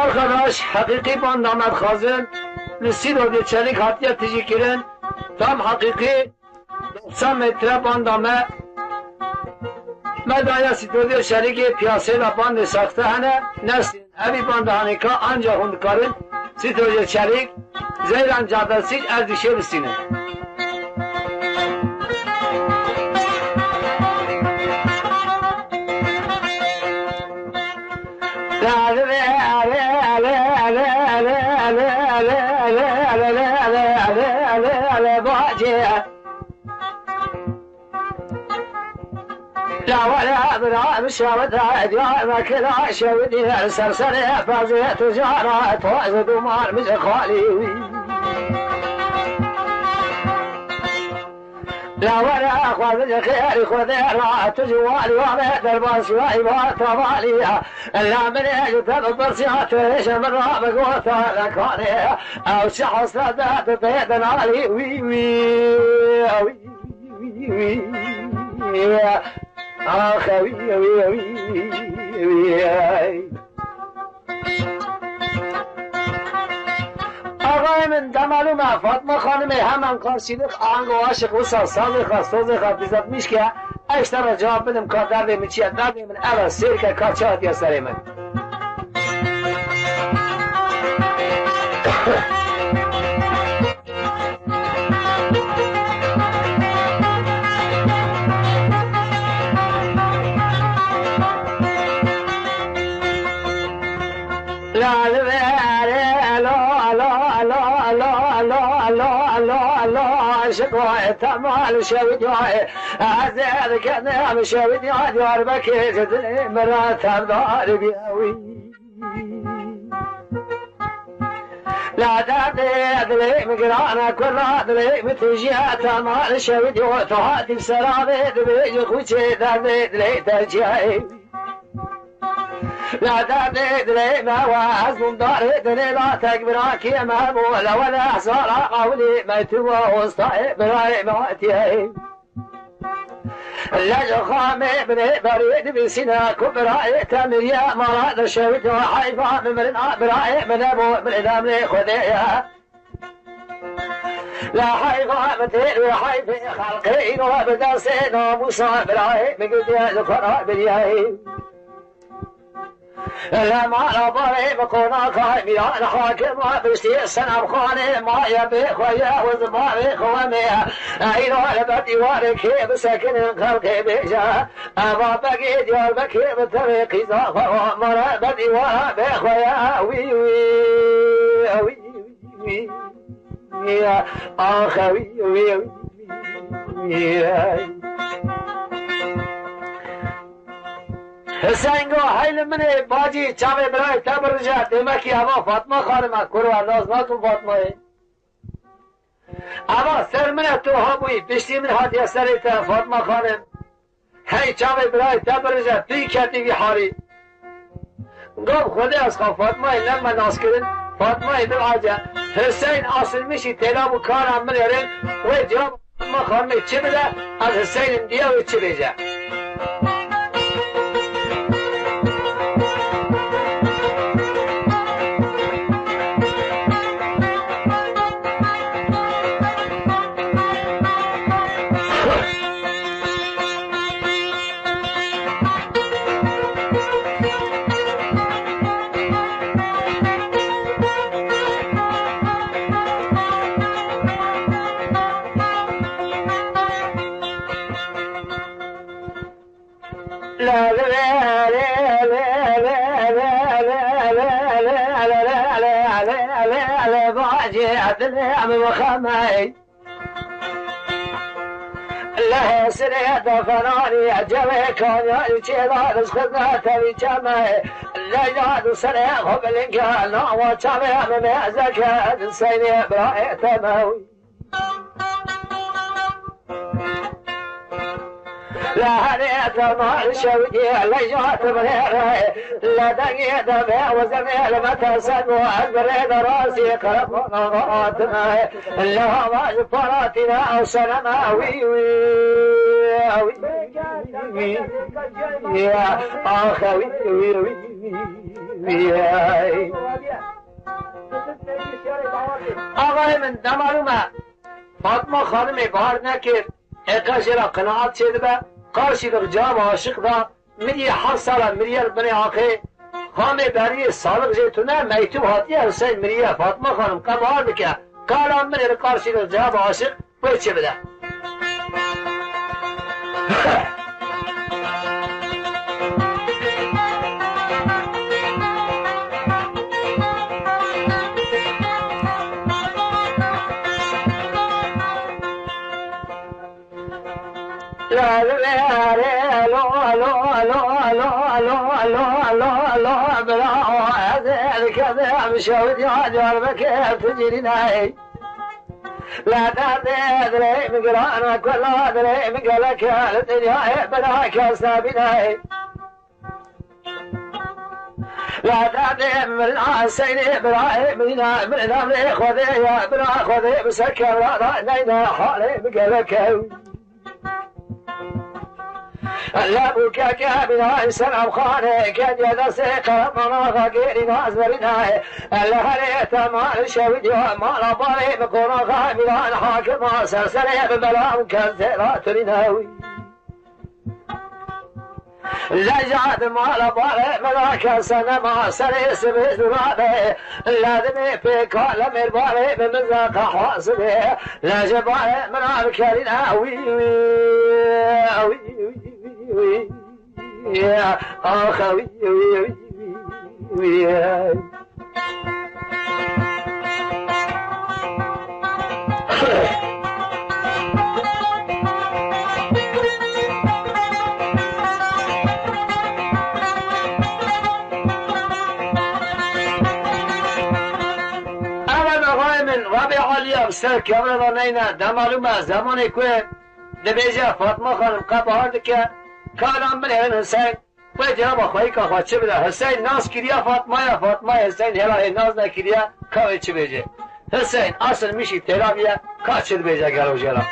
Arkadaş, heqîqî banda me dixwazin, li Sîdodê Çelîk hatiye tijî kirin, tam heqîqî, doxsan metre banda me, me daye Sîdodê Çelîkê piyasê de bandê saxte hene, nesîn. Evî banda hanê ka anca hûn dikarin Sîdodê Çelîk, Zeyran Cadesîc Erdîşê bistînin. La were bira, bi şewit re diyar me kira şewitî, ser serê pezê tu cara, toz û duman min ji xalî wî. La were xwezin ji xêrî Xwedê re, tu ji walî wame derbas wayî ba tevalî. La min ê ji te bipirsiya, tu hêşe min re bigota, lekanê ew çi hesret e tu tê dinalî, wî, wî, wî. Ax, wî, wî, wî, wî, wî. Axayê min, demalû me, Fatma Xanimê hemen karşılık ango aşık wisa sazê xwe, sozê xwe dizatmiş ke, ez ji te re cevap bidim ka derdê min çi ye, derdê min ev e, sêr ke ka çi hatiye serê min. La li vere, lo, lo, lo, ji bo temal şewitiyayê, ez ê dikem şewitiya Diyarbekir, ji dilê min re tevdar bîye wî. La derdê dilê min giran e, kurra dilê min tijî ye, temal şewitiyo tu hatî bi sera vê, dibêjî xwîçê derdê dilê te çi ye. La derdê dilê me we, ez bûm darê dilê la tek birakê me bû, le wele sala ewilî me tu we ostayê birayê me hatiye. Lej xamê binê berê dibîsîne ku birayê te miriye, mala de şewit ya heyfa min mirin a birayê min nebû, min îdamê Xwedê ye. La heyfa min têr û heyfê xelqê îro bi destê namûsa birayê min gidiye li xwe re biriyayê. Lema rabarê bi qonaxa Mîran Hakim a piştî Senemxanê maye bê xwe ye û zimanê xwe me ye. Îro li ber dîwarê kê bisekinin xelkê bêje, eva begê Diyarbekir bi tevê qîza xwe wa mare ber dîwara bê xwe ye. Wî, wî, wî, wî, wî, axe wî, wî, wî, wî. Hisengo, hey li min ê bacî, çavê birayê te birije, demekî eva Fatma Xanim e, kurwa naz nakim Fatmayê. Eva ser min e, tu habûyî, piştî min hatiye serê te, Fatma Xanim. Hey çavê birayê te birije, tu yî ketî vî halî. Gov Xwedê ez xwe Fatmayê neme naskirin, Fatmayê bivace, Hiseyn Asilmişî têla bû kana min êrin, wê cevab Fatma Xanimê çi bide, ez Hiseynim diye wê çi bêje. Lehê sirê de ferarî, cewê kanya çêla, rizqina tevî çeme. Leyla du serê xwe bilinge, nawa çavê min mêzeke, seynê birayê te me. Lê herê dema şewitî, leyla tu bihêre, lê dengê devê wezemê li me te ser bû, ez bi rê de rastî qerebana hatime. Lê hava ji para tîne ew seneme wî, wî, wî, wî, wî, axe wî, wî, wî, wî, wî. Axayê min, demalû me Fatma Xanimê bahar nekir, ê qe jê re qenaet çêdibe, qarşî de cevab aşiq da, Miriyê heft sala miriye li binê axê. Xamê beriyê salix jê tune, meytûb hatiye Huseyîn miriye. Fatma Xanim qe bahar dike. Kala min ê li qarşî de cevab aşiq wê çi bide. Bira ez ê dikedim şewdiya Diyarbekir tu cîrî neyê. La derdê dilê min giran e, kula dilê min gelek e, li dinyayê bira kes nebîne. La derdê min a Seynê birayê min e, min namê Xwedê ye, bira Xwedê bi ser kevra da neyne halê min gelek e. Lebûkeke bînayî Senemxanê, kediye destê Qereman Axa gêrî naz verînayê. Li herê te mal şewîdiya mala balê bi qonaxa Mîran Hakima ser serê bi bela û kes têra turîne wî. Leca di mala balê min a kese nema serê sibê durabe. Ladimê pêka lemêr balê bi min ze qehwa sibê. Lece balê min a bikerîne wî wî wî wî wî. Axe wî wî wî wî. Ev e mexayê min, Rabê Aliya bi ser kevra da neyne, dema lûme, zemanê ku dibêje Fatma Xanim qe bahar dike, ka lan binêrin Hiseyn, wê cewaba xweyîka xwe çi bide? Hiseyn nas kiriye Fatmaya, Fatmaya Hiseyn hêla hê nas nekiriye, ka wê çi bêje? Hiseyn asil mişî têra biye, ka çi dibêje gelo jê re?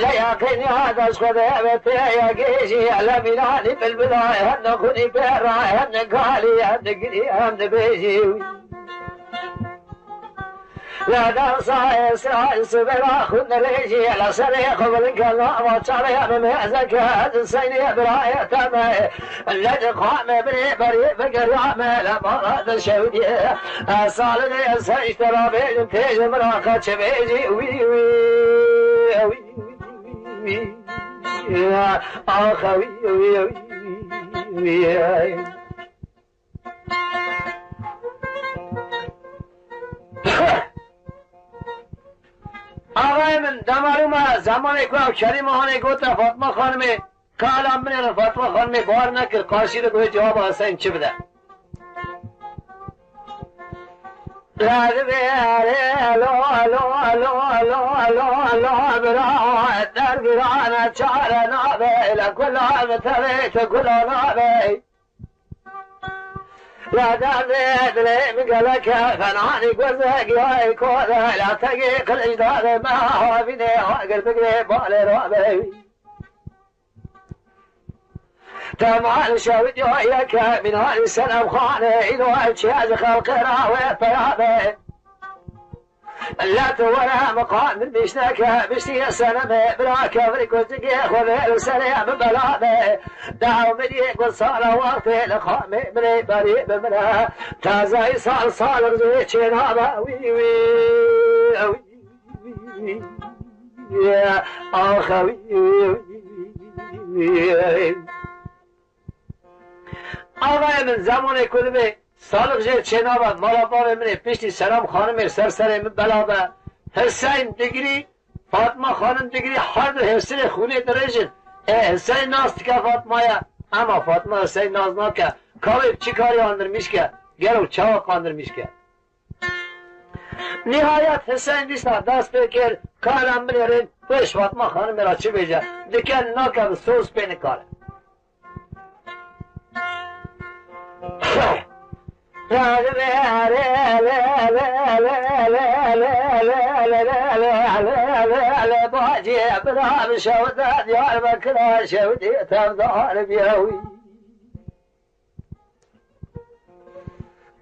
Lê yaqîn ya dest xwe de ve tê ya gêjî, ele mîranî bilbila, hem de xunî pêra, hem de galî, hem de girî, hem de bêjî. La dansa Esra sibera xun rêjî, la serê xwe bilinkela, va çarê ya mezeke, ez Seynê birayê te me. Lê qame birê berê bigerame, le mala de şewdiye. Ez salê ez her işte rabê, têj mira kaçe bêjî, wî, wî, wî, wî, wî. Axa wî, wî, wî, wî. Axayê min, dema lûme, zemanê ku ew Kerîma Hanê gote Fatma Xanimê, ka lan binêrin Fatma Xanimê bawer nekir, qarşî de guhê cewaba Hiseyn çi bide? Ladibê erê, lo, lo, bira, dergirane çare nabe, le kula bi tevê tu kula nabe. La derdê dilê min gelek e, fenanî gurzek ya ê kode, la tegê qilic dadê me havînê, agir bigirê balê rabe. Temal şewit ya yeke, mînanî Senemxanê, îro ev çiye ji xelqê ra wê pera be. Lê tu were miqandir mişneke, miştiye seneme, bira kevrik û cigê xwe vê li serê min bela be. Dewmediyê ku sala wextê li xamê min ê berî bi min e. Tazayî sal sal rizê çênabe, wî, wî, wî, wî, wî. Axe, wî, wî, wî, wî. Axayê min, zemanê ku dibe salix jê çênabe, mala bavê min ê piştî Selam Xanimê ser serê min bela be. Hiseyn digirî, Fatma Xanim digirî, her du hêsirê xûnê dirêjin. Ê Hiseyn nas dike Fatmaya, ema Fatma Hiseyn nas nake. Ka wê bi çi karî andirmîş ke? Gelo çawa qandirmîş ke? Nihayet Hiseyn dîsa dest pê kir, ka lan binêrin, wê ji Fatma Xanimê re çi bêje? Dike nake, bi soz pê nikare. Bacê bira bi şewda Diyarbekir şewdî tevdar bîye wî.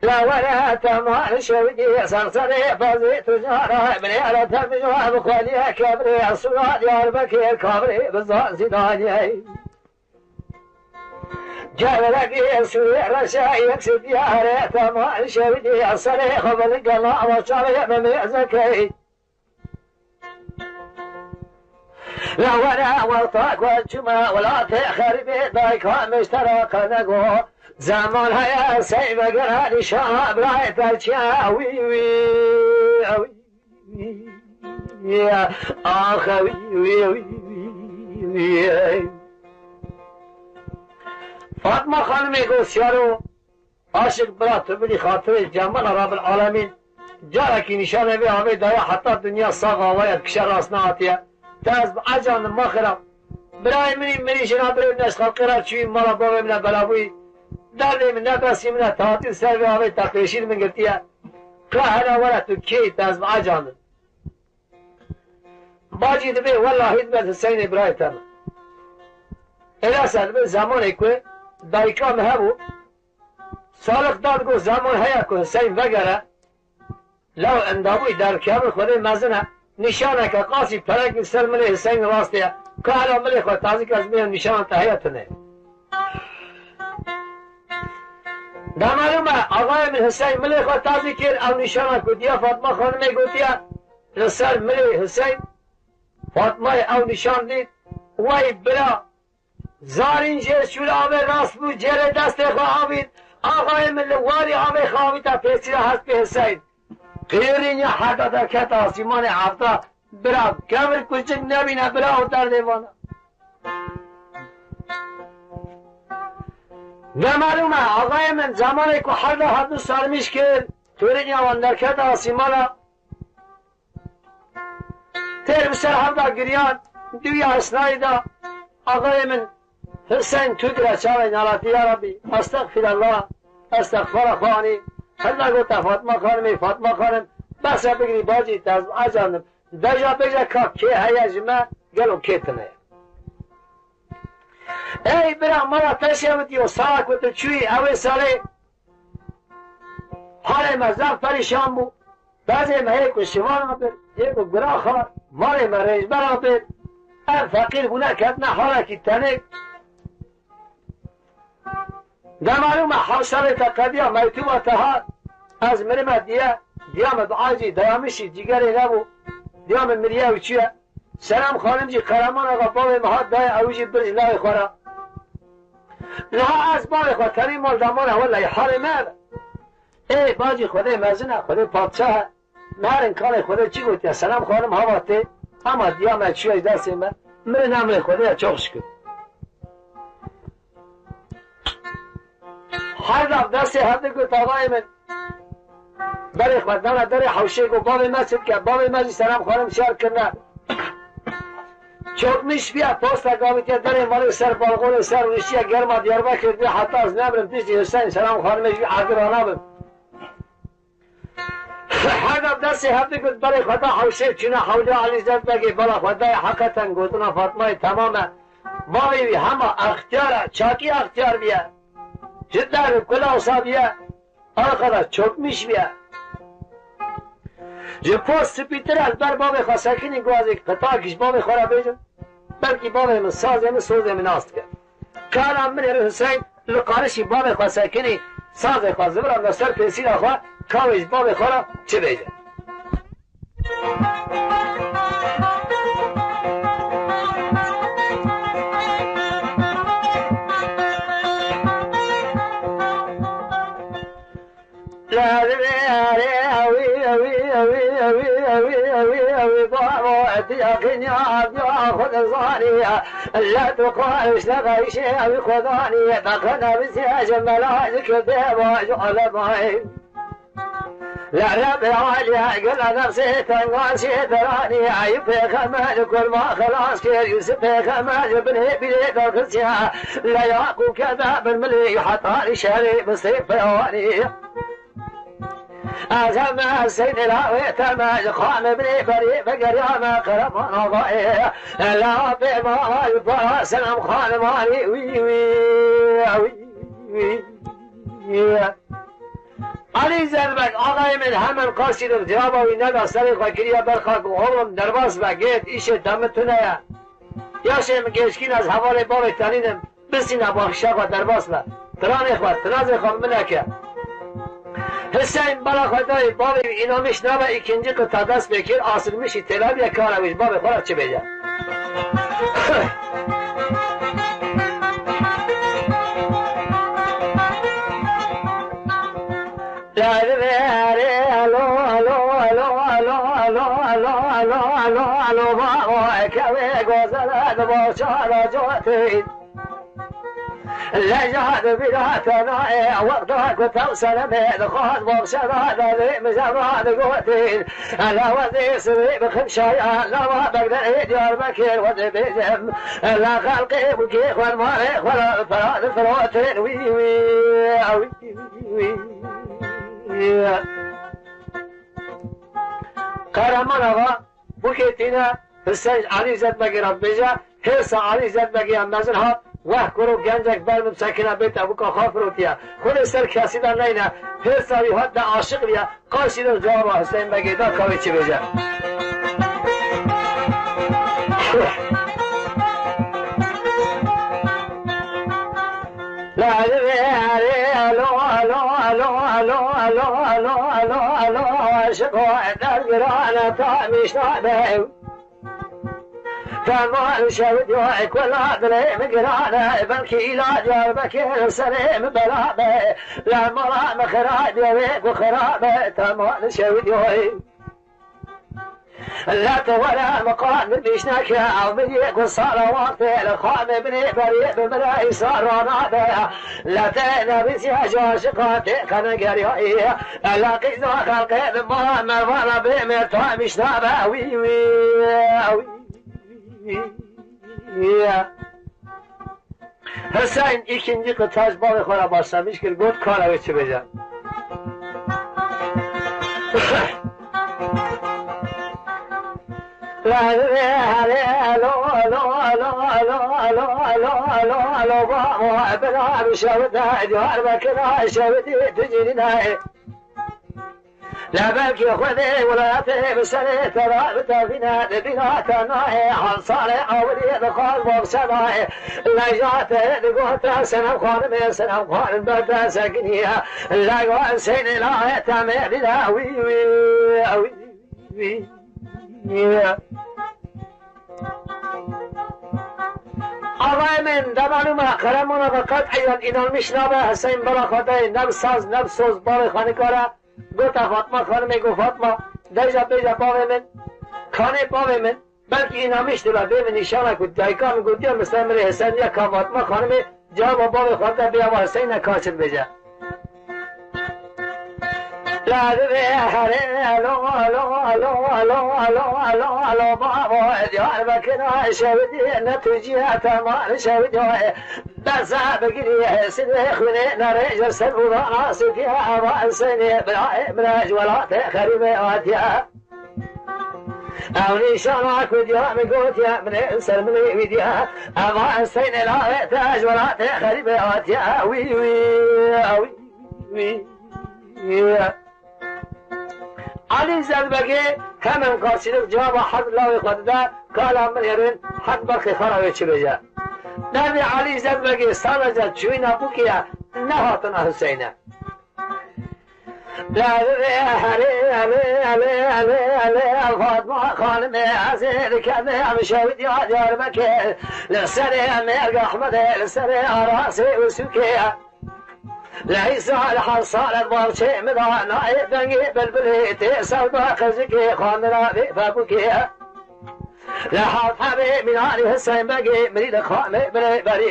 La were temal şewdî serserê pezê tujara, binêre te min wa bi xweliyê kebrê, sura Diyarbekir kabrê bi zazî daniyê. Şevrekê sûrê reşe yek si diyare, tema şevîdê serê xwe velikena, ama çavê me mêzekey. La were wexta ku çûme welatê xerîbê, dayka min ji te re qe nego. Zeman heye sey vegere nîşana birayê te çiye, wî, wî, wî. Axe wî, wî, wî, wî. Fatma Xanimê got, Siyaro, aşik bira tu bidî xatirê Cemala Rabil Alemîn, carekî nîşanê vê avê daye heta dinya sax avaye, kişe rast nehatiye. Te ez bi ecandim, ma xira. Birayê min î, min î jina birê min ez xelqê re çûyî, mala bavê min e belabûyî. Derdê min ne besî min e, tahatî ser vê avê teqlêşî li min girtiye. Ka hela were tu kê yî, te ez bi ecandim. Bacî dibê, wellahî dibe Hiseynê birayê te min. Êlasa dibe zemanê ku dayika min hebû, Salix da digot, zeman heye ku Hiseyn vegere. Law endabûyî derkevin Xwedê mezin e. Nîşaneke qasî perek li ser milê Hiseyn rastê ye. Ka hela milê xwe tazî ke ez bênim nîşana te heye tune. Demalûme, axayê min Hiseyn milê xwe tazî kir, ew nîşana ku diya Fatma Xanimê gotiye, li ser milê Hiseyn, Fatmayê ew nîşan dît, wey bira, zarîn jê şûl avê rast bû, cêrê destê xwe avît, axayê min li warî avê xwe avîta pêsîra hespê Hiseyn. Qêrîn ya heta derkete asîmanê hevta, bira, kevir kuçik nebîne, bira û derdê vana. Demalûme, axayê min, zemanê ku herda hevdu sermîş kir, torîniya wan derkete asîmana, têr bi ser hevda giriyan, duya Hisnayî da, axayê min, Hiseyn tu dire çavê nelatî, ya Rabbî, estexfirallah, estexfara xwe anî, herda gote Fatma Xanimê, Fatma Xanim, bes e bigirî bacî, te ez bi ecandim. Deja bêje ka kê heye ji me, gelo kê tune ye? Ey bira, mala te şewitiyo, sala ku tu çûyî, ew ê salê halê me zaf perîşan bû. Bezê me yê ku şivan abir, yê ku gura xar, malê me rêjber abir. Ev feqîr bûne ketine halekî tenê. Demalûme hewşarê te qediya meytûba te hat. Ez mirime diye, diya min bi acî dayamişî cîgerê nebû. Diya min miriye û çûye. Selam Xanim jî Qereman Axa bavê min hat daye ew jî bir ji navê xwe re. Niha ez bavê xwe tenê mal damana wellahî halê me ev e. Ê bacî Xwedê mezin e, Xwedê padşah e. Merin kanê Xwedê çi gotiye? Selam Xanim hava tê, ama diya me çûye ji destê me. Mirin emrê Xwedê ye, çok şükür. Her dav destê hevdi got, avayê min. Berê xwe dana derê hewşê got, bavê me çi dike? Bavê me jî Selam Xanim şer kirine. Çokmiş biye, posta gavitiye derê malê ser balkonê ser rûşiye germa Diyarbekir diye, heta ez nemirim piştî Hüseyin Selam Xanimê jî erdî ranabim. Her dav destê hevdi got, berê xwe da hewşê çûne hewlê Elî Zerdbegê, bala xwe dayê heqeten gotina Fatmayê temam e. Bavê wî hema extiyar e, çakî extiyar biye. Ji der û kula wisa biye, arxada çokmiş biye. Ji post spîtir ez ber bavê xwe sekinî guazê qitayekî ji bavê xwe re bêjim. Belkî bavê min sazê min sozê min nas dike. Kara min ê Huseyîn li qarişî bavê xwe sekinî, sazê xwe ziviranda ser pêsîra xwe, kawê ji bavê xwe re çi bêje. لە ڕێبێ عالیە گەلە نەفسێ تەنگان شێ دەرانی ئەی پێخەمە لە کورما خەلاس کرد یوسف پێخەمە لە بنێ بیرێ دەڵخسیە لە یاقوب کەدا بن ملی حەتاری شەرێ بسێ پەیوانی. ئەزەمە سەیدە لاوێ تەمە خانە بنێ بەرێ بەگەریانە قەرەمان ئاغایێ لا پێ ماڵ بەڕاسەنەم خانمانی وی وی وی وی. Elî Zerbek, axayê min hemen qarşî de cevaba wî neda, serê xwe kiriye ber xak û oğlum derbas be, gêt, îşê te min tune ye. Yaşê min gêşkîn ez hevalê bavê tenîn im. Bisîne baxşa xwe derbas be. Tiranê xwe, tinazê xwe bi min neke. Hiseyn bala xwe dayê bavê wî înamiş nabe îkincî qita dest pê kir, asilmişî têlabiye kara wî ji bavê xwe re çi bêje. Alo, alo, alo, bavo, kevê gozele di boçara cotê. Leja di bîra te nayê, wexta ku tev seremê dixwaz, bavşera derê mijara digotin. Ele wezê sirê bi ximşaya, lava Begderê Diyarbekir wezê bêjim. Ele xelqê bûkê xwe, marê xwe, pera difirotin, wî, wî, wî, wî. Qehreman Axa, bûkê tîne, Hiseyn Elî Zedbegê re dibêje, hêrsa Elî Zedbegê ya mezin hat, weh kuro gencek ber min sekine bête bûka xwe firotiye. Xwedê ser kesî de neyne, hêrsa wî hat de aşiq viye, qarşî de cewaba Hiseyn Begê da ka wê çi bêje. La, la, la, aşiqo dergirane ta mişnabe. Temal şewdiyo kula dilê min girane, belkî îla Diyarbekir serê min belabe. La mala min xirabe, wê ku xirabe, temal şewdiyo. Lete were miqan bîşneke, ew min yê ku salawatê li xanê binê berê bi min re îsa ranabe. Lete nebîsiya caşiqa tê qenegeriyayê. Ela qîza xelqê li mala me vana bê me ta bîşnabe. Wî, wî, wî. Hiseyn îkincî qita ji bavê xwe re başlamiş kir, got, kara wê çi bêje. Alo, alo, alo, bavo, bila şewde, Diyarbekir şewdî, tu cînî nayê. Lebelkî Xwedê wilayetê bi serê te re bitevîne, di bîra te nayê, hal salê ewilî dixwaz bavşe nayê. Lejatê digote Senem Xanimê, Senem Xanim ber te sekiniye. Lega Hüseyinê layê te mêrîne, wî, wî, wî, wî. Axayê min, de malûm e, Qehreman Axa qet eyan înanmiş nabe, Hüseyin bala xwe dayê, ne bi saz, ne bi soz, bavê xwe nikare. Gote Fatma Xanimê, got, Fatma, deja bêje bavê min, kanê bavê min, belkî înamiş dibe, bê min nîşana ku dayika min gotiye, min ser min rê Hesen ya ka Fatma Xanimê cewaba bavê xwe de bê, ava Heseyne ka çi dibêje. La divê herê, alo, alo, bavo, Diyarbekir şewitî, ne tu cî temar şewitî. Besa bigirî, sidê xwînê nerê ji ser û dana sitiya, ava Hüseyinê birayê min e, ji welatê xerîbê hatiye. Ew nîşana ku diya min gotiye, min ê ser min ê wî diye. Ava Hüseyinê lavê te ji welatê xerîbê hatiye. Wî, wî, wî, wî. Elî Zedbegê hemen qarşîlik cewaba hez lawê xwe dide, kala min êrin hez berxê xwe re wê çi bêje. Derdê Elî Zedbegê sadece çûyîna bûkê ye, nehatina Huseyne. Lê, lê, lê, Fatma Xanimê, ez ê dikevim şewdiya Diyarbekir. Li serê Mêrg Ehmedê, li serê Arasê û Sûkê. Leysa li her sal ez balçê min da nayê dengê bilbilê tê sewda qizikê xandina vê vebûkê. Li her hebê mînanî Huseyîn Begê mirî li xanê bilê berî.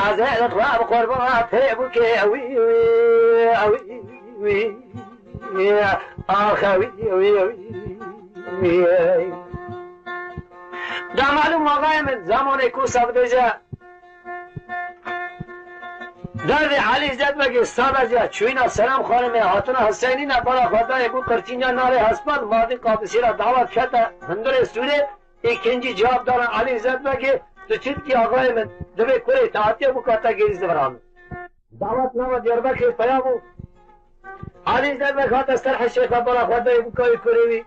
Ez ê li xwe bi qurbana tê bûkê wî, wî, wî, wî, wî. Axe wî, wî, wî, wî. Da malûm axayê min zamanê ku se dibêje. Derdê Elî Zedbegê sadece çûyîna Selam Xanimê, hatina Huseyinî ne, bala xwe dayê bû qirçînya narê hespan, Mardin Qadisî re dawet kete hundirê Sûrê, îkincî cewab dana Elî Zedbegê, tu çi dikî axayê min, divê kurê te hatiye bûka te gêrî zivira min. Dawet nava Diyarbekirê peya bû. Elî Zedbeg hate ser heşê xwe, bala xwe dayê bûka wî kurê wî.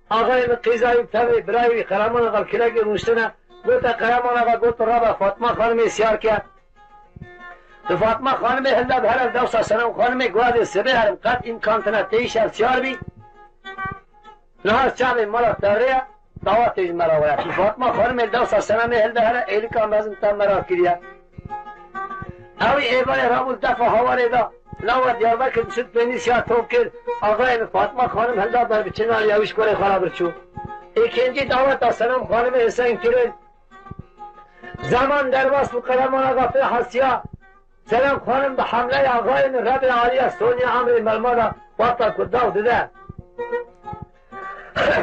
Axayê min qîza wî, tevê birayê wî, Qehreman Axa, kilekê rûniştine. Gote Qehreman Axa, got, rabe Fatma Xanimê siyar ke. Tu Fatma Xanimê hilda bi here dewsa Senem Xanimê guhadê sibê herim qet îmkan tine tê îşev çar bî. Niha çavê mala tevriye, dawetê ji me re waya. Tu Fatma Xanimê dewsa Senemê hilda here êlika mezin te me re kiriye. Ewî êvarê rabû defa hawarê da. Lawa Diyarbekir dişit pênî siya top kir. Axayê min Fatma Xanim hilda ber bi çinan ya wî ji korê xwe re birçû. Êkêncî daweta Senem Xanimê Hüseyin kirin. Zeman derbas bû, qereman aga pê hesiya. Senem Xanim bi hemleya axayê min Rebê Aliye Sonya emrê melma da wexta ku daw dide.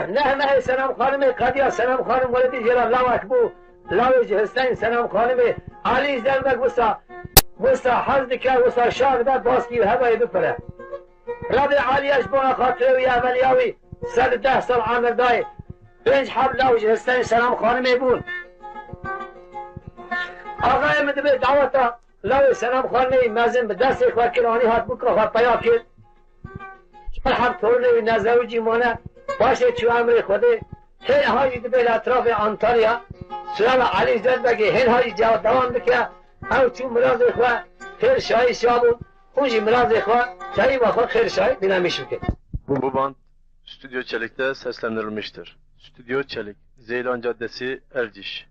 Neh mehê Senem Xanimê qediya Senem Xanim weledî jê re lawek bû. Lawê ji Hüseyin Senem Xanimê Alî Zerbek wisa, wisa hez dike, wisa şa dibe baskî û hevayê bipire. Rebê Aliye ji bona xatirê wî eveliya wî sed û deh sal emir dayê. Pênc heb law ji Hüseyin Senem Xanimê bûn. Axayê min dibê daweta lawê Senem Xanimê mezin bi destê xwe kir, anî hat bûka xwe peya kir. Çar heb tornê wî nezewicî mane, paşê çû emrê Xwedê. Hê ha jî dibê li etrafê Antalya, Surela Elî Zerbegê hên ha jî dewa-, dewam dike, ew çû mirazê xwe xêr şahî şa bûn, hûn jî mirazê xwe teyîba xwe xêr şahî dinamîş bikin. Bu band Stüdyo Çelik'te seslendirilmiştir. Stüdyo Çelik, Zeylan Caddesi, Erciş.